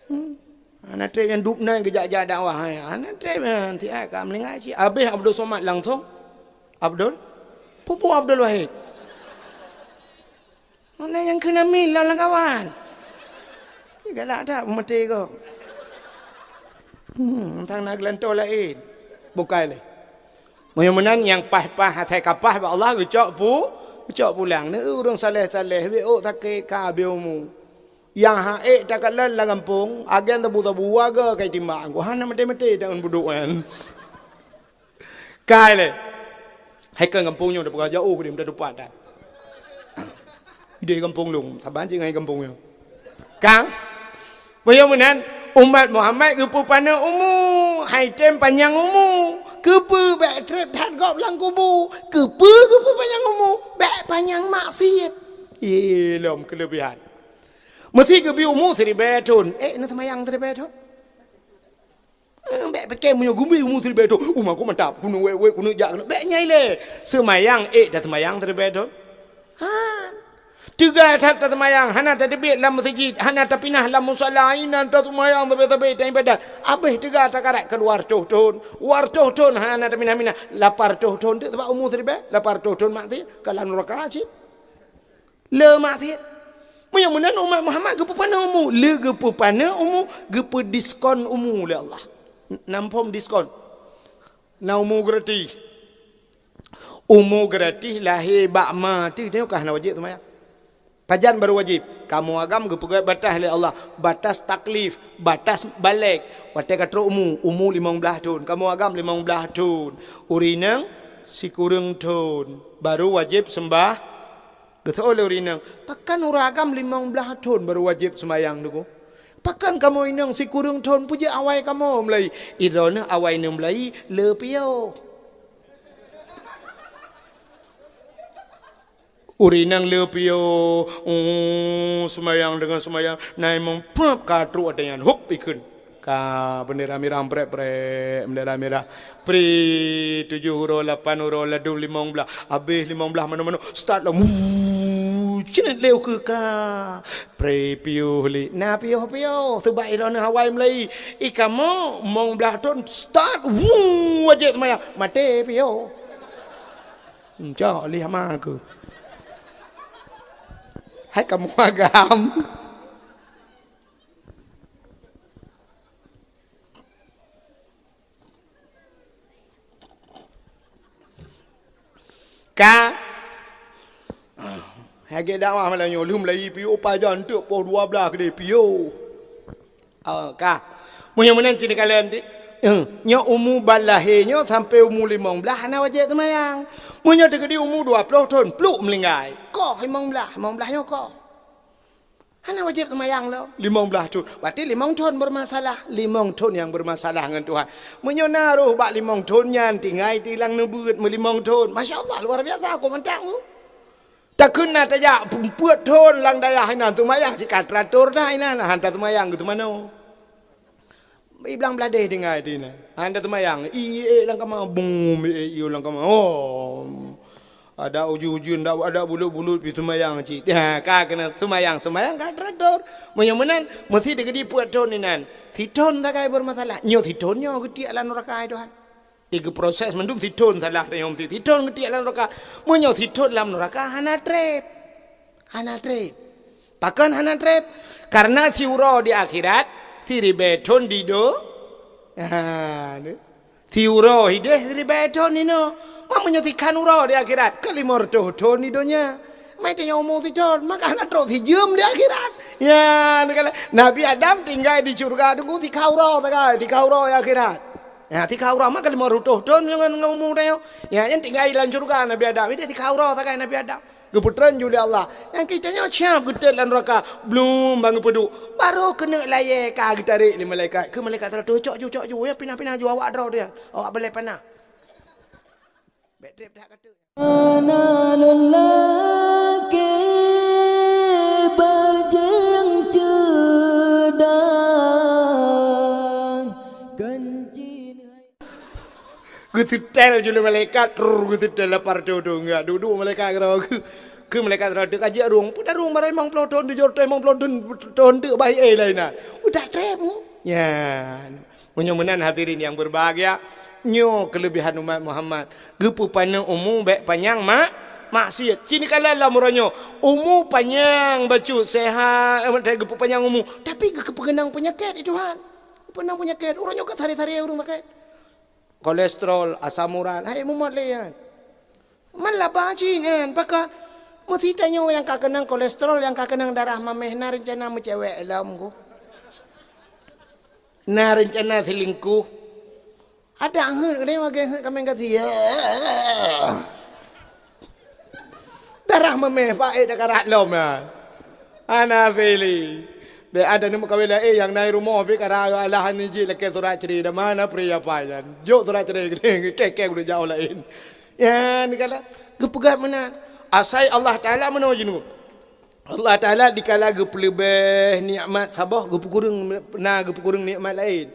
Hmm. Hana trép nyan dub nan geujak-jak dakwah, hai. Hana trép nyan, siat ka meulinggai cit. Abéh Abdul Somad langsong. Abdul? Pupu Abdul Wahid. Mana nyang keunan mil lam kawan? Galak that peumaté kok. Hmm, tang na geulantoe laén. Bukai lé. Meunyoe meunan nyang paih-paih asai ka paih bak Allah geucok pu-, geucok pulang. Neu ureueng saleh-saleh, wék ôk sakét ka abéh umu. Nyang han ék takalon lam gampông, agen sabu-sabu warga kai timbak. Gua hana maté-maté taun budok nyan. Kai lé. Hai kan gampông nyoe dah peugah jauh dia dah tupat dah. Idéh gampông lôn, saban cit ngai gampông nyoe. Kang, meunyoe meunan umat Muhammad geupeupaneuk umu. Hai tem panyang umu, keupeue bèk trép that gob lam kubu? Keupeue, keupeue panyang umu? Bèk panyang maksiet. Ye lom keuleubiehan. Meusé geubri umu siribèe thon, eh, na seumayang siribèe thon. Eh, bèk pike meunyoe geubri umu siribèe thon, umu ku mantap, keuneuk wèk-wèk, keuneuk jak, keuneuk, bèk nyan ilèe. Seumayang, eh, taseumayang siribèe thon. Han. Teuga that taseumayang, hana tateubiet lam meuseujid, hana tapinah lam musala, inan taseumayang sabe-sabe, taibadat. Abéh teuga takarat keuluwa reutôh thon, dua reutôh thon hana tapinah-pinah, lapan reutôh thon teuk sabab umu siribèe, lapan reutôh thon maksiet, ka lam nuraka cit. Le maksiet. Meunyoe meunan umat Muhammad geupeupaneuk umu, le geupeupaneuk umu, geupeudiskon umu lé Allah. N-, na muphom diskon. Na umu gratis. Umu gratis lahé bak ma teuh, nyoe ka hana wajéb seumayang. Pajan barô wajéb? Kamoe agam geupeugét batas lé Allah, batas taklif, batas balek. Watèe ka trok umu, umu limong blaih thon, kamoe agam limong blaih thon. Ureueng inong sikureueng thon, barô wajéb seumbah. Geuseuôt lé ureueng inong, "Pakon ureueng agam limong blaih thon barô wajéb seumayang, Teungku? Pakon kamoe inong sikureueng thon, peue jeuet awai kamoe mulai?" Idroeneuh awai neuh mulai le piôh. Ureueng inong le piôh, uh, seumayang deungon seumayang, na imum prap ka trok watèe nyan, hup ikheun. Ka bendera mirah prek-prek, bendera mirah. Pri tujoh uroe, lapan uroe, ladôm limong blaih. Abéh limong blaih manoe-manoe, start lom. Wuh, ceunet lé ukeue ka. Pri piôh lé. Na piôh-piôh, seubab droeneuh awai mulai. I kamoe limong blaih thon start. Wuh, wajéb seumayang. Maté piôh. Encok lé hama aku. Hai kamoe agam. Ka. Lagèe dakwah malam nyoe, lheueh mulai piôh pajan teuk poh dua blaih keudéh piôh. Oh, ka. Meunyoe meunan cit neukalon, eh, nyoe umu ban lahé nyoe sampoe umu limong blaih hana wajéb seumayang. Meunyoe teukeudi umu dua ploh thon, pluk meuninggai. Koh limong blaih, limong blaih nyoe koh. Hana wajéb seumayang lom. Limong blaih thon. Berarti limong thon bermasalah. Limong thon nyang bermasalah ngon Tuhan. Meunyoe na roh bak limong thon nyan tinggai di lam neubeuet meulimong thon. Masya Allah, luar biasa, kok mantap tu. Takheun na tajak peuet thon lam dayah inan seumayang cit ka teuatur dah inan, han taseumayang geuteumanoe. Iblang bladeh tinggai di inan. Han taseumayang, ié lam kama, bum, ié lam kama. Oh. Ada ujeuen-ujeuen, ada, ada bulut-bulut pi seumayang cit. Ha, ka keuneuk seumayang, seumayang ka teuatur. Meunyoe meunan, meusti teukeudi peuet thon inan. Sithon sagai bermasalah. Nyoe sithon nyoe geutiek lam nuraka Tuhan. Digeuproses mandum sithon salah tanyoe meusti sithon geutiek lam nuraka. Meunyoe sithon lam nuraka hana trép. Hana trép. Pakon hana trép? Karena siuroe di akhirat, siribèe thon di do-, ha, ni. Siuroe hideh siribèe thon inoe. Meunyoe sikhan uroe di akhirat, ka limong reutôh thon di donya. Mai tanyoe umu sithon, maka hana trok sijeuem di akhirat. Ya, neukalon Nabi Adam tinggai di syurga teungku sikhan uroe sagai, sikhan uroe di akhirat. Ya, sikhan uroe maka limong reutôh thon deungon, deungon umu tanyoe. Ya, nyan tinggai lam syurga Nabi Adam. Hideh sikhan uroe sagai Nabi Adam. Geupeutreun ju lé Allah. Nyang kita nyoe siap geutot lam nuraka. Blum ban geupeuduek. Barô keuneuk layèe ka geutarek lé malaikat. Keu malaikat teulatôh, "Cok ju, cok ju. Ya, pinah-pinah ju awak droe dia. Awak balèe panah." Bèk trép that ka teuk. Ana lôn lakèe bajèe ceudah, kancin hai. Geuseutèl ju lé malaikat, trrr, geuseutèl lapar tu, tu, enggak, duek-duek malaikat keudroe. Keu malaikat keudroe, "Ka jeuet rueng, peue tarueng barô limong ploh thon, tujoh reutôh limong ploh thon, thon teuk bah éh laén na." Udah trép mu. Nyan. Meunyoe meunan hadirin yang berbahagia, nyoe keulebihan umat Muhammad. Geupeupaneuk umu bèk panyang mak-, maksiet. Cit neukalon lam uroe nyoe, umu panyang bacut, sehat, geupeupanjang umu. Tapi geupeukeunong peunyakét di Tuhan. Geupeukeunong peunyakét. Uroe nyoe ka sari-sari ureueng sakét. Kolesterol, asam urat, hai mumat lé nyan. Man laba cit nyan, pakon? Meusti tanyoe nyang ka keunong kolesterol, nyang ka keunong darah maméh, na reuncana meucewek lom ku. Na reuncana selingkuh. Ada heuet, ada lagèe heuet kaméng gasi. Darah maméh, paét takarat lom nyan. Hana fili. Bèk ada neuk meukawen laén nyang na i rumoh pih ka raya Allah ni jih lakèe surat cerai dah mana pria apa nyan. Jok surat cerai keu kèe-kèe udah jauh laén. Ya, ni kata geupeugah meunan. Asai Allah Taala meunoe jinoe. Allah Taala dikala geupeuleubeh nikmat saboh geupeukureueng na geupeukureueng nikmat laén.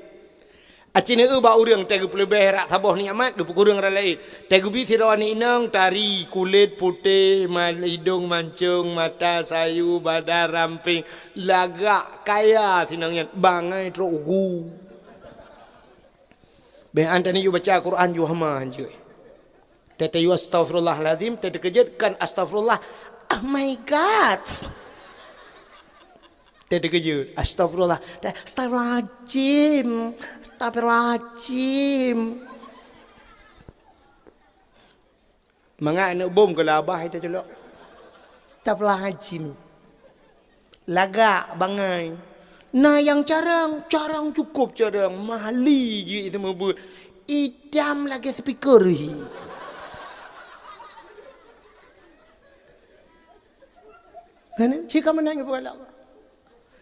Aci neueu bak ureuëng teuh geupeuleubeh rak saboh nikmat geupeukureueng rak laén. Teuh geubi sidroe aneuk inong tari, kulét putéh, ma-, idong mancong, mata sayu, badan ramping, lagak kaya sinong nyan, bangai trok ugu. Bèk an tani yue baca Quran yue hama jeuet. Teuh tayue astaghfirullahalazim, teuh teukeujot kan astaghfirullah. Oh my God. Teuh teukeujot, astaghfirullah. Teuh, astaghfirullahalazim. Astaghfirullahalazim. Mangat aneuk bom keu labah ita culok. Astaghfirullahalazim. Lagak bangai. Na nyang carông, carông cukôp carông, mahli jih teuma beuet. Itam lagèe speaker hi. Hana, cit ka meunan geupeugah lagak.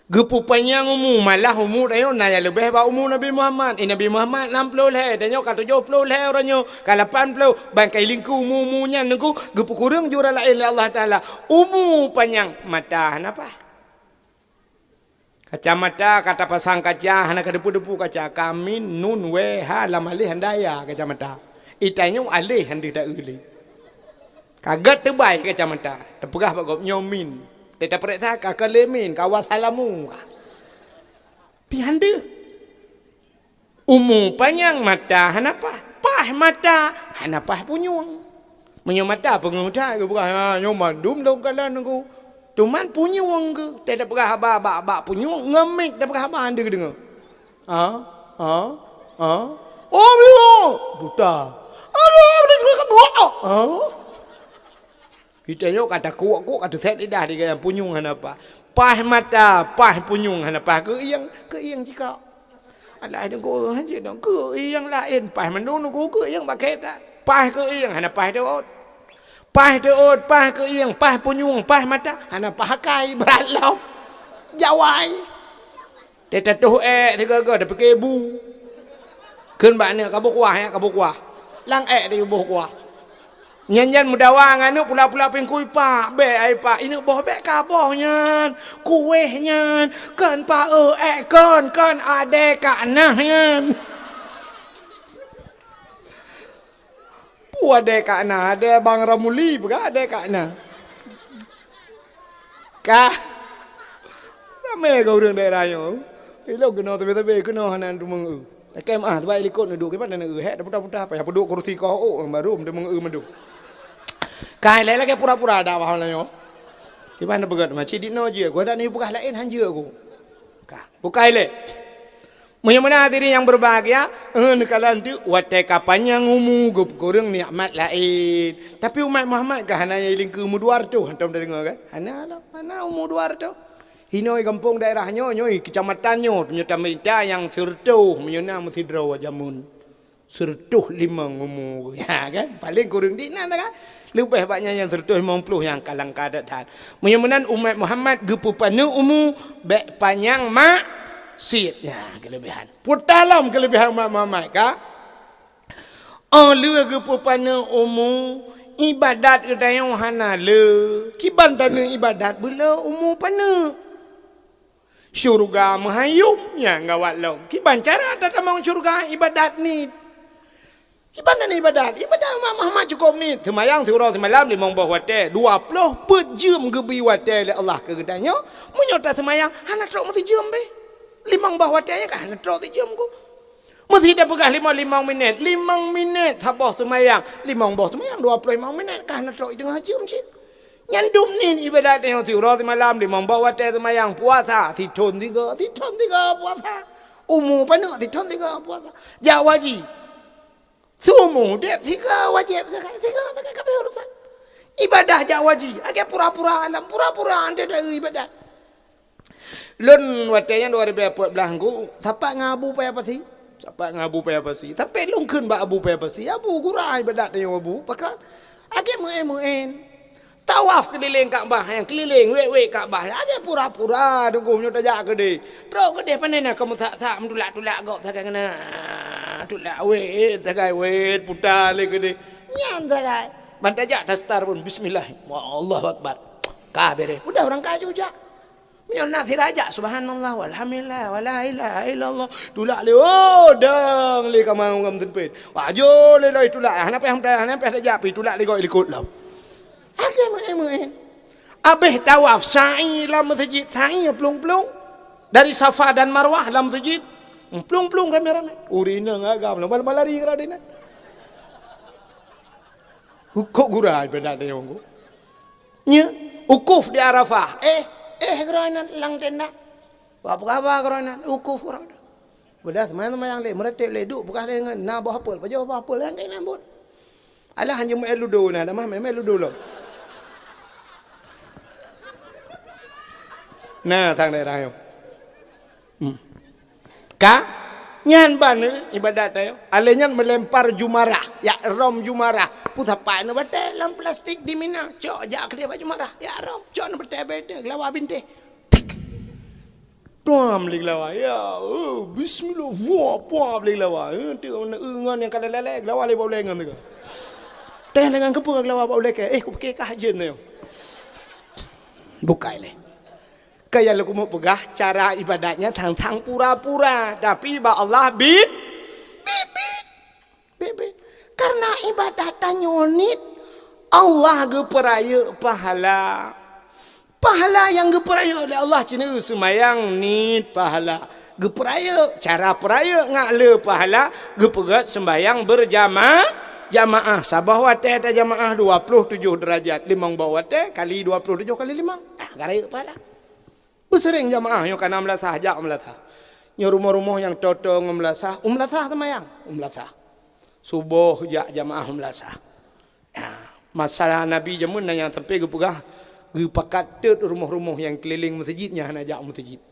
Geupeupanyang umu, malah umu tanyoe na nyang leubeh bak umu Nabi Muhammad. Eh, Nabi Muhammad nam ploh lhèe, tanyoe ka tujoh ploh lhèe uroe nyoe, ka lapan ploh, ban ka ilingku umu-umu nyan nungku geupeukureueng jura laén lé Allah Taala. Umu panyang, mata hana paih. Kacamata ka tapasang kaca, hana ka depu-depu kaca, ka min nun wee ha lam aléh handaya kacamata. Itanyoe aléh han deuh taeu lé. Ka gèt teubai kacamata, tapeugah bak gobnyoe min. Teuh tapareksa ka keu lé min, ka wassalamu. Pih han deuh. Umu panyang mata hana paih, paih mata hana paih punyueng. Meunyoe mata peungeuh that geupeugah, "Ha, nyoe mandum lôn kalon nungku." Cuman punyueng geuh, teuh tapeugah haba bak, bak punyueng, ngon mik tapeugah haba han deuh geudeungoe. Ha? Ha? Ha? Oh, buta. Aduh, buta. Ha? Itanyoe ka takuek-kuek, ka teusét lidah di gayang punyueng hana paih. Paih mata, paih punyueng hana paih. Keuieng, keuieng cikok. Alah, deungoe hanjeuet dong. Keuieng laén, paih mandum nungku keuieng bak kèe that. Paih keuieng hana paih teuôt. Paih teuôt, paih keuieng, paih punyueng, paih mata hana paih akai, brat lom. Jawai. Teuh tatoh èk sigoe-goe, tapike bu. Kheun bak aneuk, "Ka boh kuah, ya, ka boh kuah." Lam èk tayue boh kuah. Nyan-nyan meudawa ngon aneuk pula-pula pingkui, "Pak, bèk ai, Pak." "Ineuk boh bèk ka boh nyan. Kueh nyan. Kon pa eu èk kon, kon adèe Kak Nah nyan." Peue adèe Kak Nah, adèe Bang Ramuli peugah adèe Kak Nah. Ka. Ramé keu ureueng daerah nyoe. Ilôn keunoe sabe-sabe keunoe hana teumeung eu. Lakèe meu'ah, sabab likot neuduek, kiban na eu, hék, taputa-puta, payah peuduek kursi keu ôk, baru teumeung eu mandum. Ka ilèe lagèe pura-pura dakwah nyoe. Kiban na peugah, "Macam di noe jeuet, geuh dak neupeugah laén han jeuet ku." Ka. Bukai lé. Meunyoe meunan hadirin nyang berbahagia, eh, neukalon teuk watèe ka panyang umu geupeukureueng nikmat laén. Tapi umat Muhammad ka hana nyang ilingkeu umu dua reutôh, hantom tadeungoe kan? Hana lom, hana umu dua reutôh. Hinoe gampông daerah nyoe, nyoe kecamatan nyoe, meunyoe tameurintah nyang sireutôh, meunyoe na meusidroe jameun. Sireutôh limong umu, ya kan? Paléng kureueng di nan kan? Leubeh bak nyan nyang sireutôh limong ploh nyang ka langka that-that. Meunyoe meunan umat Muhammad geupeupaneuk umu bèk panyang maksiet. Ya, keuleubèhan. Puta lom keuleubèhan umat Muhammad ka. Oh lheueh geupeupaneuk umu, ibadat geutanyoe hana le. Kiban taneuk ibadat beuleu umu paneuk. Syeuruga meuhayom nyang gawat lom. Kiban cara tatamong syeuruga ibadat niet. Kiban dan ibadat, ibadat umat Muhammad cukôp niet. Seumayang siuroe simalam limong boh watèe, dua ploh peuet jeuem geubri watèe lé Allah keu geutanyoe. Meunyoe taseumayang hana trok meusijeuem beh. Limong boh watèe nyan ka hana trok sijeuem ku. Meuseuti tapeugah limong, limong minét, limong minét saboh seumayang, limong boh seumayang dua ploh limong minét ka hana trok teungoh jeuem cit. Nyan dum niet ibadat nyang siuroe simalam limong boh watèe seumayang, puasa sithon sigoe, sithon sigoe puasa. Umu paneuk sithon sigoe puasa. Jak haji. Seumu udép sigoe wajéb zakat, sigoe zakat kabeh urusan. Ibadah jak haji, lagèe pura-pura alam, pura-pura ante dari ibadat. Lôn watèe nyan dua ribu empat belas ngku, sapat ngon Abu Paya Pasi. Sapat ngon Abu Paya Pasi. Sampai lôn kheun bak Abu Paya Pasi, "Abu, gura ibadat tanyoe Abu, pakon lagèe meu'en-meu'en. Tawaf keulileng Ka'bah, nyang keulileng wét-wét Ka'bah. Lagèe pura-pura teungku nyoe tajak keudeh. Trok keudeh pane na kamoe sak-sak meutulak-tulak gob sagai keunan. Tulak wét, sagai wét, puta lé keudeh. Nyan sagai. Ban tajak tastar pun bismillah. Allahu Akbar. Ka beureh. Udah ureueng kaju jak. Meunyoe na sira jak subhanallah walhamdulillah wala ilaha illallah. Tulak lé, oh, dang lé ka mau ngam teumpat. Wah, jo lé lôi tulak. Hana payah, hana payah tajak pi tulak lé gob likot lom. Akhé meu'én-meu'én. Abéh tawaf, sa'i lam meuseujid, sa'i plueng-plueng. Dari Safa dan Marwah lam meuseujid. Plueng-plueng ramé-ramé. Ureueng inong agam, lomba-lomba lari keudroe inan. Hukok gura ibadat nyoe. Nyoe, wukuf di Arafah. Eh, eh, keudroe inan lam tenda. Wah, peugah haba keudroe inan, wukuf keudroe inan. Beudah seumayang-seumayang lé, meuratéb lé, duek peugah lé ngon na boh apel, pajoh boh apel, nyang keunan buet. Alah, hanjeuet main ludo na, dah mah main, main ludo lom. Nah, tang daerah nyoe. Hmm. Ka? Nyan ban, eh, ibadat nyoe. Alèh nyan meulempar jumarah, jak rom jumarah. Peue sapat neubatèe lam plastik di Mina. Cok jak keudéh bak jumarah, jak rom. Cok neubatèe bak geulawa bintéh. Tik. Tuam lé geulawa. Ya, eh, bismillah. Wah, puam lé geulawa. Eh, tu na, eh, ngon nyang ka lalai-lalai, geulawa lé bak ulèe ngon teuka. Teuh dengan keupeue geulawa bak ulèe kèe? Eh, kupiké kah jén nyoe. Bukai lé. Keu nyang lôn keumeung peugah, cara ibadat nyan sang-sang pura-pura, tapi bak Allah bit, bit, bit. Bit-bit. Karena ibadat tanyoe niet, Allah geupeurayeuk pahala. Pahala nyang geupeurayeuk lé Allah cit neu seumayang niet pahala. Geupeurayeuk, cara peurayeuk ngat le pahala, geupeugöt seumbahyang beurjama-, jamaah. Saboh watèe tajamaah dua ploh tujoh deurajat, limong boh watèe kali dua ploh tujoh kali limong. Ah, ka rayeuk pahala. Beuseuréng jamaah nyoe ka na meulasah, jak meulasah. Nyoe rumoh-rumoh nyang toe-toe ngon meulasah, u meulasah seumayang, u meulasah. Suboh jak jamaah u meulasah. Ya, masa Nabi jameun na nyang sampai geupeugah, geupakat teut rumoh-rumoh nyang keulileng meuseujid nyang hana jak u meuseujid.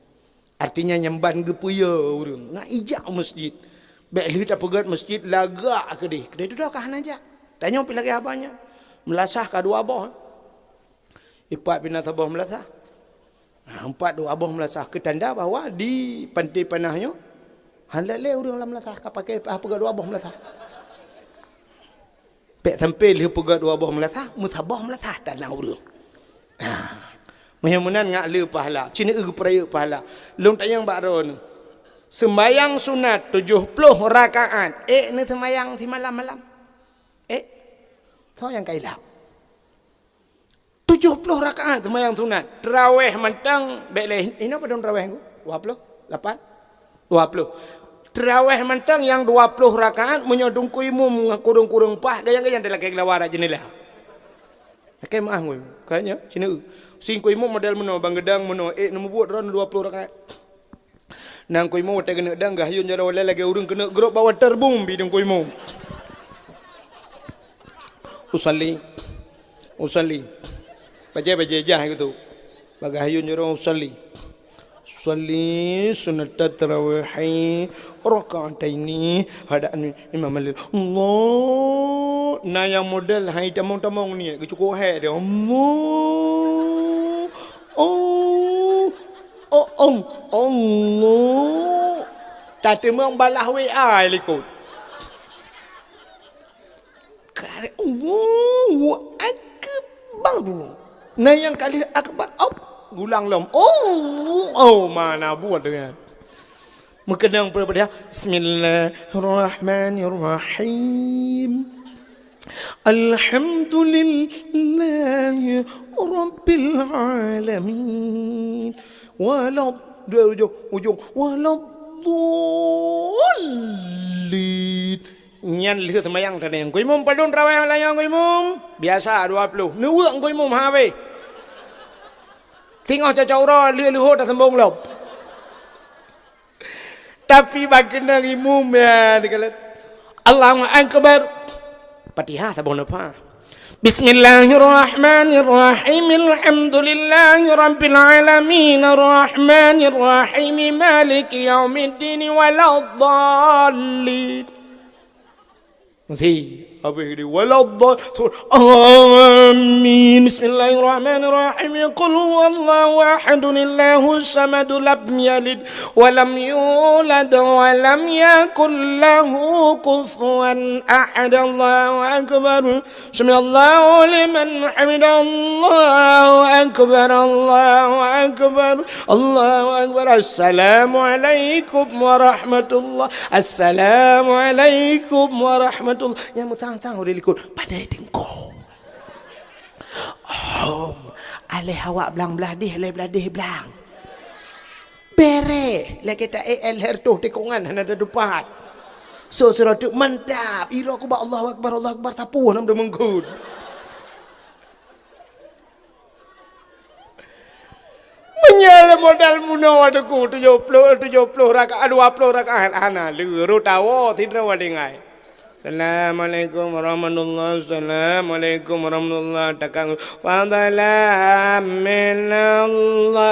Artinya, nyan ban geupeuyö ureueng, na ijak u meuseujid. Bèk lheueh tapeugöt meuseujid lagak keudeh, keudeh dudoe ka hana jak. Tanyoe pih lagèe haba nyan. Meulasah ka dua boh. Ipat pih na saboh meulasah. Ha, empat dua boh meulasah. Keu tanda bahwa di Panté Panah nyoe, hana lé ureueng lam meulasah, ka pakai, ah, peugöt dua boh meulasah. Bèk sampai lheueh peugöt dua boh meulasah, meusaboh meulasah tan na ureueng. Ha. Meunyoe meunan ngat le pahala, cit neu geupeurayeuk pahala. Lôn tanyong bak droeneuh. Seumbahyang sunat tujoh ploh rakaat, ék neu seumbahyang simalam-malam? Ék? Soe nyang ka ilap? Tujoh ploh rakaat seumayang sunat. Teurawéh mantong, bèk lé, inoe padum teurawéh nyoe? Dua ploh? Lapan? Dua ploh. Teurawéh mantong nyang dua ploh rakaat, meunyoe teungku imum ngon kureueng-kureueng paih, gayang-gayang talakèe geulawa rot jeunela. Lakèe meu'ah ngon, ka nyoe, cit neu. Teungku imum model meunoe, bang geudang meunoe, ék neumubuet droeneuh dua ploh rakaat. Nang teungku imum watèe keuneuk dang, geuhayôn jaroe lé lagèe ureueng keuneuk grôp bak waterboom bi teungku imum. Usalli. Usalli. Bajèe-bajèe jah geutu. Bak geuhayôn jaroe usalli. Usalli sunnatat tarawih rak'ataini hada'an imam lil. Allah. Na nyang model hai tamong-tamong niet, geucukôp hék dia. Allah. Oh, oh, oh, Allah. Tateumong balah W A likot. Ka-, Allahu Akbar. Na nyang ka lheueh akbar, op, gulang lom. Oh, oh, mana buat dengan. Meukeunong peureubeudeh. Bismillahirrahmanirrahim. Alhamdulillahi rabbil alamin. Walad-, ujong, ujong. Waladdallin. Nyan lheueh seumayang tadi. Teungku imum padum teurawéh lam nyoe teungku imum? Biasa dua ploh. Neuweuek teungku imum habéh. Singoh cocok uroe lheueh leuhô taseumbong lom. Tapi bak keunong imum, ya, dikalon. Allahu Akbar. Fatihah saboh nafah. Bismillahirrahmanirrahim. Alhamdulillahi rabbil alamin. Arrahmanirrahim. Maliki yaumiddin. Waladdallin. Mesti. Habéh di waladdallin. Amin. Bismillahirrahmanirrahim. Qul huwallahu ahad, Allahus samad, lam yalid wa lam yulad wa lam yakul lahu kufuwan ahad. Allahu akbar. Sami'allahu liman hamidah. Allahu akbar, Allahu akbar, Allahu akbar. Assalamualaikum warahmatullah. Assalamualaikum warahmatullah. Nyang meutang-tang ureueng likot, pandai teungku. Hom, aléh awak blang blah deh, aléh blah deh blang. Bereh, lagèe ta ék lhèe reutôh tikongan hana tatupat. So, sidroe teuk mantap, iroe kubah Allahu Akbar, Allahu Akbar, tapu nam deumenggut. Meunyoe modal bunoe teungku tujoh ploh, tujoh ploh rakaat, dua ploh rakaat hana lé, rot awoe sidroe tinggai. Assalamualaikum warahmatullah, assalamualaikum warahmatullah. Takang fadlan minallahi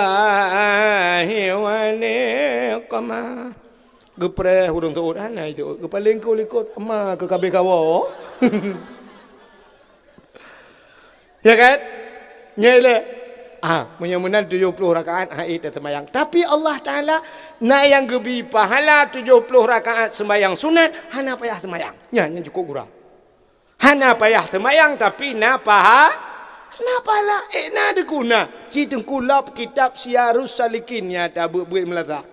wa ni'mah. Geupreh ureueng teuôt, hana teuôt. Geupaleng likot, ma keu kabeh kawoe. Ya kan? Nyan lé. Ah, meunyoe meunan tujoh ploh rakaat, ha, ék taseumayang. Tapi Allah Taala na nyang geubri pahala tujoh ploh rakaat seumayang sunat, hana payah seumayang. Nyan, nyan cukôp gura. Hana payah seumayang, tapi na paha-, na pahala. Ék na deukuna. Ci teungku lop kitab Siyarus Salikin nyang tabeuet-beuet meulasah.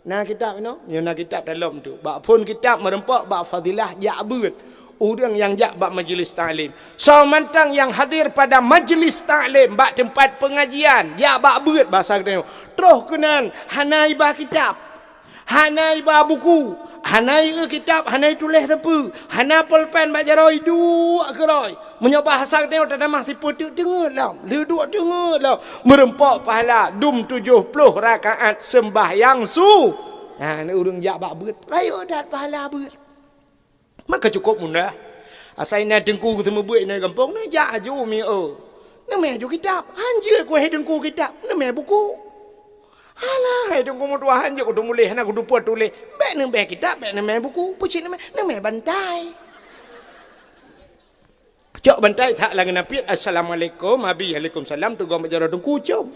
Na kitab inoe? Nyoe na kitab dalam tu. Bak phon kitab meureumpok bak fadilah jak beuet ureueng nyang jak bak majlis taklim. Soe mantong nyang hadir pada majlis taklim, bak teumpat peungajian, jak bak beuet basa geutanyoe. Troh keunan hana iba kitab, hana iba buku, hana ieu kitab, hana ituléh sapeue, hana polpen bak jaroe iduek keurôi. Meunyoe bahasa geutanyoe tatamah sipeuteuk teungeut lom, leuduek teungeut lom. Meureumpok pahala dum tujoh ploh rakaat seumbahyang su-, nah, na ureueng jak bak beuet, rayeuk that pahala beuet. Maka cukôp mudah. Asai na teungku geuseumeubeuet inoe gampông, neujak aju mieu. Neumè aju kitab, hanjeuet kuhai teungku kitab, neumè buku. Alah, hai teungku meutuah, hanjeuet kuteumuléh, hana kuteupue tuléh. Bèk neumè kitab, bèk neumè buku, peucit neumè, neumè bantai. Cok bantai that lam geunapiet, "Assalamualaikum, Abi." "Waalaikumsalam," teugom bak jaroe teungku, com.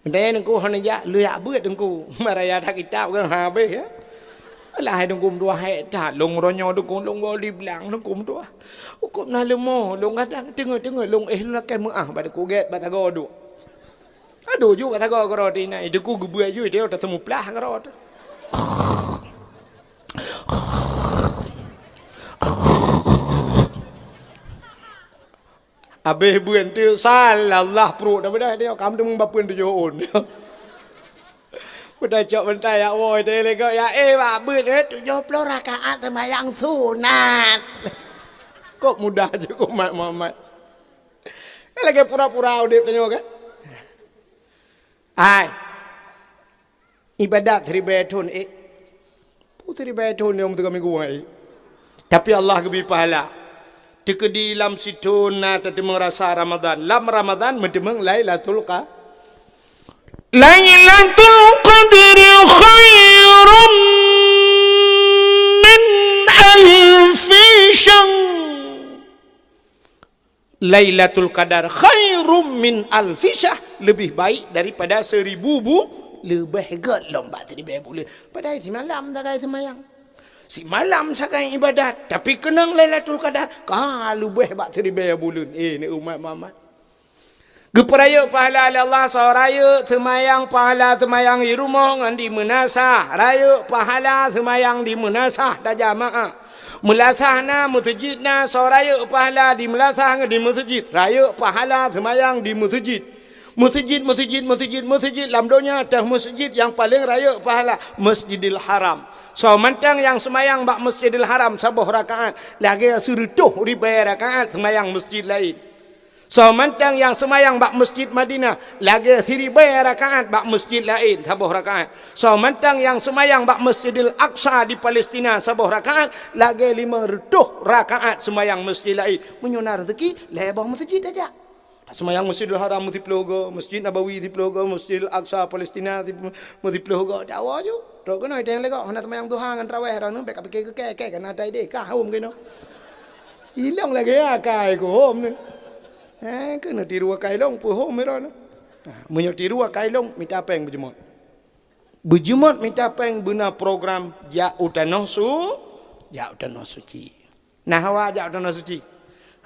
Bantai teungku hana jak, lheueh jak beuet teungku. Maraya that kitab kan habéh, ya. Alah, hai teungku meutuah, hék that, lôn ronyoe teungku, lôn goli blang teungku meutuah. Ukôb na leumo, lôn kadang teungeut-teungeut lôn éh lôn lakèe meuáh bak teungku gèt bak tagoe duek. Aduh, ju bak tagoe keudroe teuh inan, teungku geubeuet ju, teungoh taseumuplah keudroe teuh. Abéh beuet teuh, salah pruet dah beudah dia, kam teumong bapeuen tujoh ôn. Beudah cok bantai jak woe, teuh lé kok, ya, eh, bak beuet, eh, tujoh ploh rakaat seumayang sunat. Kok mudah je kok mat Muhammad. Kan lagèe pura-pura udép tanyoe kan? Hai. Ibadat siribèe thôn ék. Peue siribèe thôn nyang teuka minggu ék. Tapi Allah geubri pahala. Teukeudi lam sithôn na tateumeung rasa Ramadan. Lam Ramadan meuteumeung Lailatul Qa-, Lailatul Qadri khairum min alfi syahr. Lailatul Qadar khairum min alfi syahr, leubeh baik daripada seribu bu-, leubeh gèt lom bak siribèe buleuen. Padahai simalam sagai seumayang. Simalam sagai ibadat, tapi keunong Lailatul Qadar ka leubeh bak siribèe buleuen. Eh, ni umat Muhammad. Geupeurayeuk pahala lé Allah, soe rayeuk seumayang pahala seumayang di rumoh ngon di meunasah, rayeuk pahala seumayang di meunasah tajamaah. Meulasah na, meuseujid na, soe rayeuk pahala di meulasah ngon di meuseujid, rayeuk pahala seumayang di meuseujid. Meuseujid, meuseujid, meuseujid, meuseujid lam donya, teuh meuseujid nyang paleng rayeuk pahala, Masjidil Haram. Soe mantong nyang seumayang bak Masjidil Haram saboh rakaat, lagèe sireutôh ribèe rakaat seumayang masjid laén. Soe mantong nyang seumayang bak Masjid Madinah, lagèe siribèe rakaat bak masjid laén saboh rakaat. Soe mantong nyang seumayang bak Masjidil Aqsa di Palestina saboh rakaat, lagèe limong reutôh rakaat seumayang masjid laén. Meunyoe na reuzeuki, lhèe boh meuseujid tajak. Seumayang Masjidil Haram meusiploh goe, Masjid Nabawi siploh goe, Masjidil Aqsa Palestina sip-, meusiploh goe, dawa ju. Trok keunoe teuh lagak hana seumayang duha ngon traweh droeneuh, bèk kapike keu kèe, kèe kana tai deh, ka hom keunoe. Ilong lagèe akai ku hom nyoe. Eh, keuneuk tiru akai lôn, peue hom droeneuh. Nah, meunyoe tiru akai lôn, mita pèng beujeumot. Beujeumot mita pèng beuna program jak u tanoh su-, jak u tanoh suci. Na hawa jak u tanoh suci.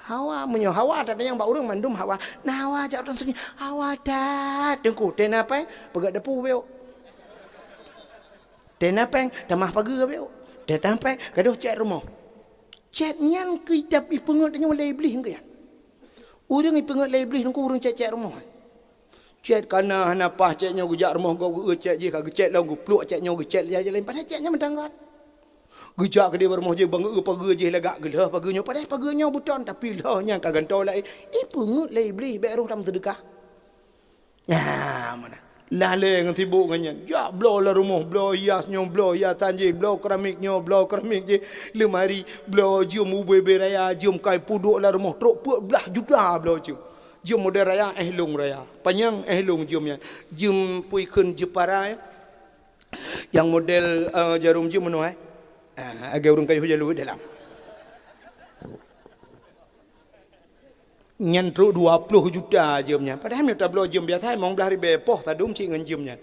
Hawa, meunyoe hawa that nyang bak ureueng mandum hawa. Na hawa jak u tanoh suci. Hawa that, Teungku, tena pèng, peugöt depu beuh. Tena pèng, tamah pageue beuh. Tena pèng, gadôh cèt rumoh. Cèt nyan keu ipeungeuet nyoe lé Iblih keu nyan. Ureueng ipeungeuet lé Iblih nyan keu ureueng cèt-cèt rumoh. Cèt kana hana paih cèt nyoe geujak rumoh gob geu cèt jih ka geucèt lom geupluek cèt nyoe geucèt lom laén padahai cèt nyan mantong göt. Geujak keudéh bak rumoh jih bang geu pageue jih lagak geulheueh pageue nyoe padahai pageue nyoe beuton tapi lheueh nyan ka gantoe laén. Ipeungeuet lé Iblih bèk roh tam seudeukah. Nyan meunan. Lalé ngon sibok ngon nyan. Jak bloe lam rumoh, bloe hias nyoe, bloe hiasan jih, bloe keramik nyoe, bloe keramik jih, lemari, bloe jeuem ubé-bé raya, jeuem kai peuduek lam rumoh, trok peuet blah juta bloe jeuem. Jeuem model raya, éh lông raya. Panyang éh lông jeuem nyan. Jeuem pui kheun jeupara, eh. Nyang model, eh, jarum jeuem meunoe, eh. Ah, lagèe ureueng kayôh jalu dalam. Nyan trok dua ploh juta jeuem nyan. Padahai meunyoe tabloe jeuem biasa, limong blah ribèe poh tadum cit ngon jeuem nyan.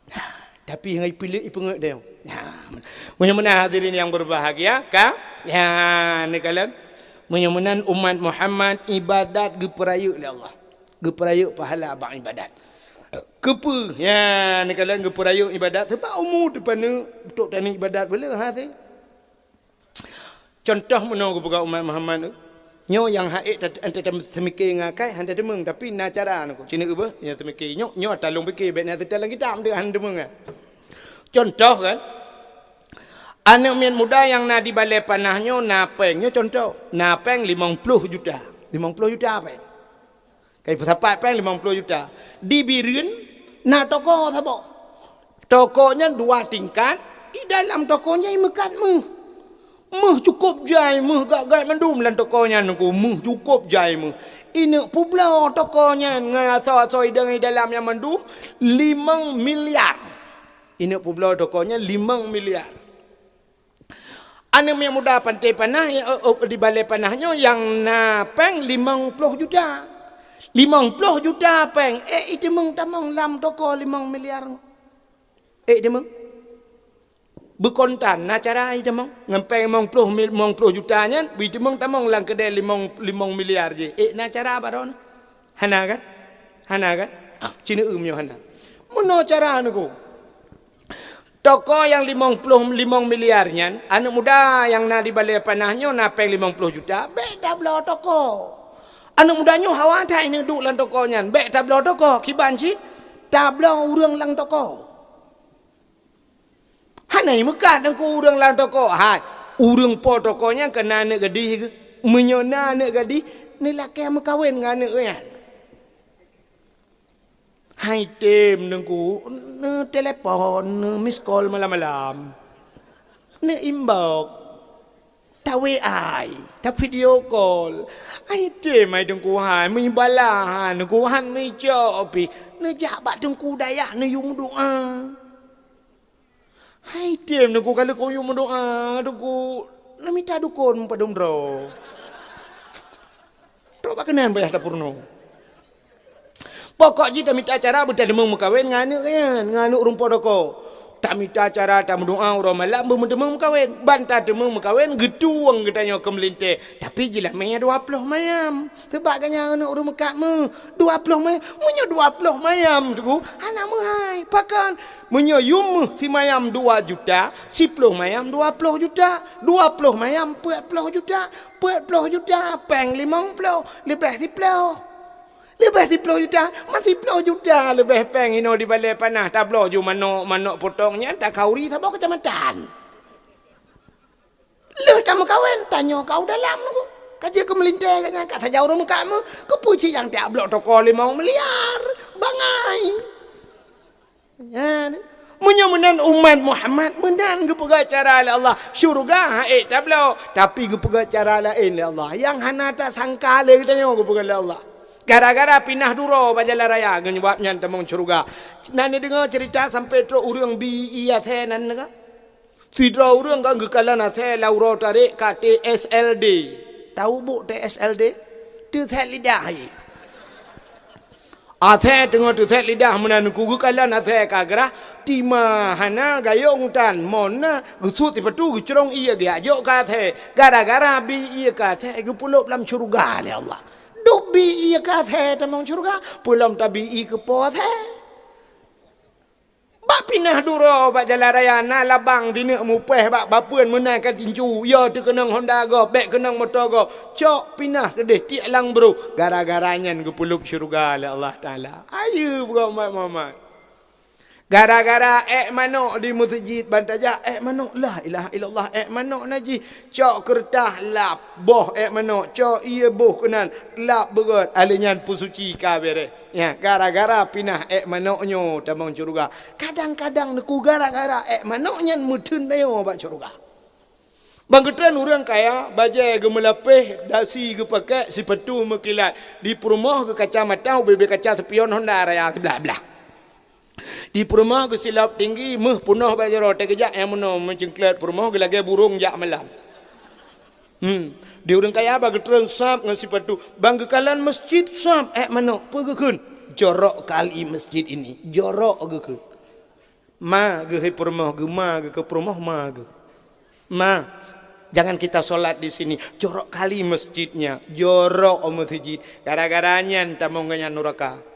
Nah, tapi ngon ipilék ipeungeuet deh. Nah, meunyoe meunan hadirin yang berbahagia, ka? Ya, neukalon. Meunyoe meunan umat Muhammad ibadat geupeurayeuk lé Allah. Geupeurayeuk pahala bak ibadat. Keupeue? Ya, neukalon geupeurayeuk ibadat sebab umu teupaneuk, trok taneuk ibadat beu le hasé. Cuntoh meunoe geupeugah umat Muhammad, nyoe nyang hak ék tat-, tat-, tat-, seumike ngon akai hana teumeung, tapi na cara nyoe. Cit nyoe beuh nyang seumike. Nyoe, nyoe ata lôn pike, bèk na teuta lam kitab deuh hana teumeung, kan. Cuntoh, kan, aneuk miet muda nyang na di Balai Panah nyoe na pèng, nyoe cuntoh, na pèng limong ploh juta. Limong ploh juta pèng. Kai peusapat pèng limong ploh juta. Di Bireuen na toko saboh. Toko nyan dua tingkat, di dalam toko nyan imeukat méuh. Méuh cukôp jai, méuh gak-gak mandum lam toko nyan, Teungku. Méuh cukôp jai méuh. Ineuk peubloe toko nyan ngon asoe-asoe idong di dalam nyan mandum limong miliar. Ineuk peubloe toko nyan limong miliar. Aneuk miet muda Pantai Panah, eh, eh, di Balai Panah nyoe nyang na pèng limong ploh juta. Limong ploh juta pèng, ék iteumeung tamong lam toko limong miliar. Ék iteumeung? Beukontan, na cara iteumeung? Ngon pèng limong ploh mil-, limong ploh juta nyan, beu iteumeung tamong lam keudè limong, limong miliar jih. Ék na cara baroe nyoe? Hana, kan? Hana, kan? Ah, cit nyoe meunyoe hana. Meunoe cara nyoe, Teungku. Toko nyang limong ploh limong miliar nyan, aneuk muda nyang na di Balai Panah nyoe na pèng limong ploh juta, bèk tabloe toko. Aneuk muda nyoe hawa that ineuk duek lam toko nyan, bèk tabloe toko, kiban cit tabloe ureueng lam toko. Hana imeukat Teungku ureueng lam toko, hai, ureueng po toko nyan keu na aneuk gadih geuh. Meunyoe na aneuk gadih, neulakèe meukawen ngon aneuk nyan. Hai tem Teungku, neutelepon, neu-miss call malam-malam. Neu-inbox, ta-W A, ta-video call. Hai tem hai Teungku hai, meubala hai Teungku, han meucok pih. Neujak bak Teungku Dayah neuyue meudoa. Hai tem Teungku, ka lheueh kuyue meudoa, Teungku, neumita dukon padum droe. Trok bak keunan payah tapeurunoe. Pokok jih tamita cara beutadeumeung meukawen ngon aneuk nyan, ngon aneuk ureueng po toko. Tamita cara tameudoa uroe malam beumeudeumeung meukawen. Ban tateumeung meukawen geutuwong geutanyoe keu meulintèe, tapi jilamèe dua ploh mayam. Sabab gobnyan aneuk ureueng meukat méuh, dua ploh mayam. Meunyoe dua ploh mayam, Teungku, hana meuhai. Pakon? Meunyoe yum méuh simayam dua juta, siploh mayam dua ploh juta, dua ploh mayam peuet ploh juta, peuet ploh juta pèng limong ploh, leubeh siploh. Leubeh siploh juta, man siploh juta leubeh pèng inoe di Balai Panah, tabloe ju manok, manok potong nyan, takhauri saboh keucamatan. Lheueh tameukawen, tanyoe keu dalam Teungku. Ka jeuet keu meulintèe gobnyan, ka sajan ureueng meukat méuh, keupeue cit nyang tabloe toko limong miliar? Bangai. Nyan. Meunyoe meunan umat Muhammad, meunan geupeugah cara lé Allah. Syeuruga han ék tabloe, tapi geupeugah cara laén lé Allah. Nyang hana tasangka lé geutanyoe geupeugah lé Allah. Gara-gara pinah duroe bak jalan raya, ngon sabab nyan tamong syeuruga. Na neudeungoe ceurita sampoe trok ureuëng bi ié asèe nan ka? Sidroe ureuëng ka geukalon asèe lam uroe tarek ka T S L D. Tahu bôh T S L D? Teusét lidah. Asèe teungoh teusét lidah meunan ku geukalon asèe ka grah, teuma hana gayong tan, mon na geusut sipatu geucrong ié geujak jok keu asèe. Gara-gara bi ié keu asèe geupeulop lam syeuruga lé Allah. Duek bi ié keu asèe tamong syeuruga, peulom tabi ié keu po asèe. Bak pinah duroe bak jalan raya na labang sineuk mupèh bak bapeuen meunan ka tinju, yo teukeunong honda gob, bèk keunong moto gob, cok pinah keudeh tiek lam brôk. Gara-gara nyan geupeulop syeuruga lé Allah Taala. Ayeue buet mat Muhammad. Gara-gara èk manok di meuseujid ban tajak èk manok, la ilaha illallah, èk manok najih. Cok keureutah lap, boh èk manok, cok ié boh keunan, lap beugöt, alèh nyan peusuci ka bèrèh. Nyan, gara-gara pinah èk manok nyoe tamong syeuruga. Kadang-kadang neuku gara-gara èk manok nyan meutheun nyoe bak syeuruga. Ban geutreun ureuëng kaya, bajèe geumeulapéh, dasi geupakèk, sipatu meukilat, di peurumoh geukaca mata, ubé-bé kaca spion honda raya siblah-blah. Di peurumoh geusilop tinggi, méuh peunoh bak jaroe, teukeujak nyang meunoe meucengklet peurumoh geulagèe burông jak malam. Hmm. Di ureuëng kaya bak geutreun sab ngon sipatu, ban geukalon meuseujid sab èk manok, peue geukheun? Jorok kali meuseujid ini, jorok geukheun. Ma geuh hai peurumoh geuh, ma geuh keu peurumoh ma geuh. Ma, jangan kita sholat di sini. Jorok kali masjidnya, jorok meuseujid. Gara-gara nyan tamong geuh nyan nuraka.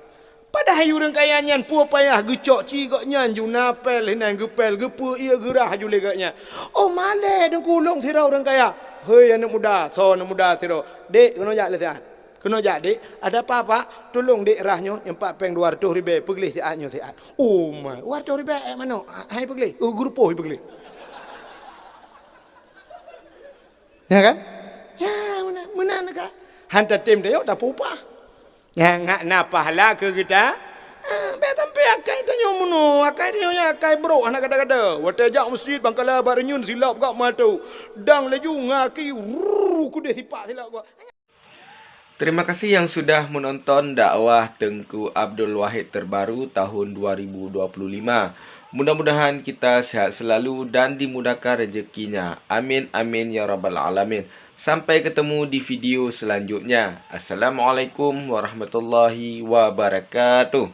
Padahai ureuëng kaya nyan peue payah geucok ci gobnyan ju na pél hinan geupél geupeu ié geurah ju lé gobnyan. Oh malèe deungkulong sidroe ureuëng kaya. Hei aneuëk muda, soe aneuëk muda sidroe. Dek, keunoe jak lé siat. Keunoe jak, Dek. Ada apa, Pak? Tulông, Dek, rah nyoe nyang pat péng dua reutôh ribèe, peugleh siat nyoe siat. Oh ma, dua reutôh ribèe èk manok. Hai peugleh. Oh, geurupoh peugleh. Ya kan? Ya, meunan, meunan ka. Han tatem tayok tapeupah. Nyan ngat na pahala keu geuta. Ah, bèk sampoe akai tanyoe meunoe, akai tanyoe nyan akai brôk hana gada-gada. Watèe jak meuseujid bangkala bak reunyeun silop gak mata. Dang laju ngaki ruu kudeh sipak silop gak. Terima kasih yang sudah menonton dakwah Teungku Abdul Wahid terbaru tahun dua ribu dua puluh lima. Mudah-mudahan kita sehat selalu dan dimudahkan rezekinya. Amin, amin, ya rabbal alamin. Sampai ketemu di video selanjutnya. Assalamualaikum warahmatullahi wabarakatuh.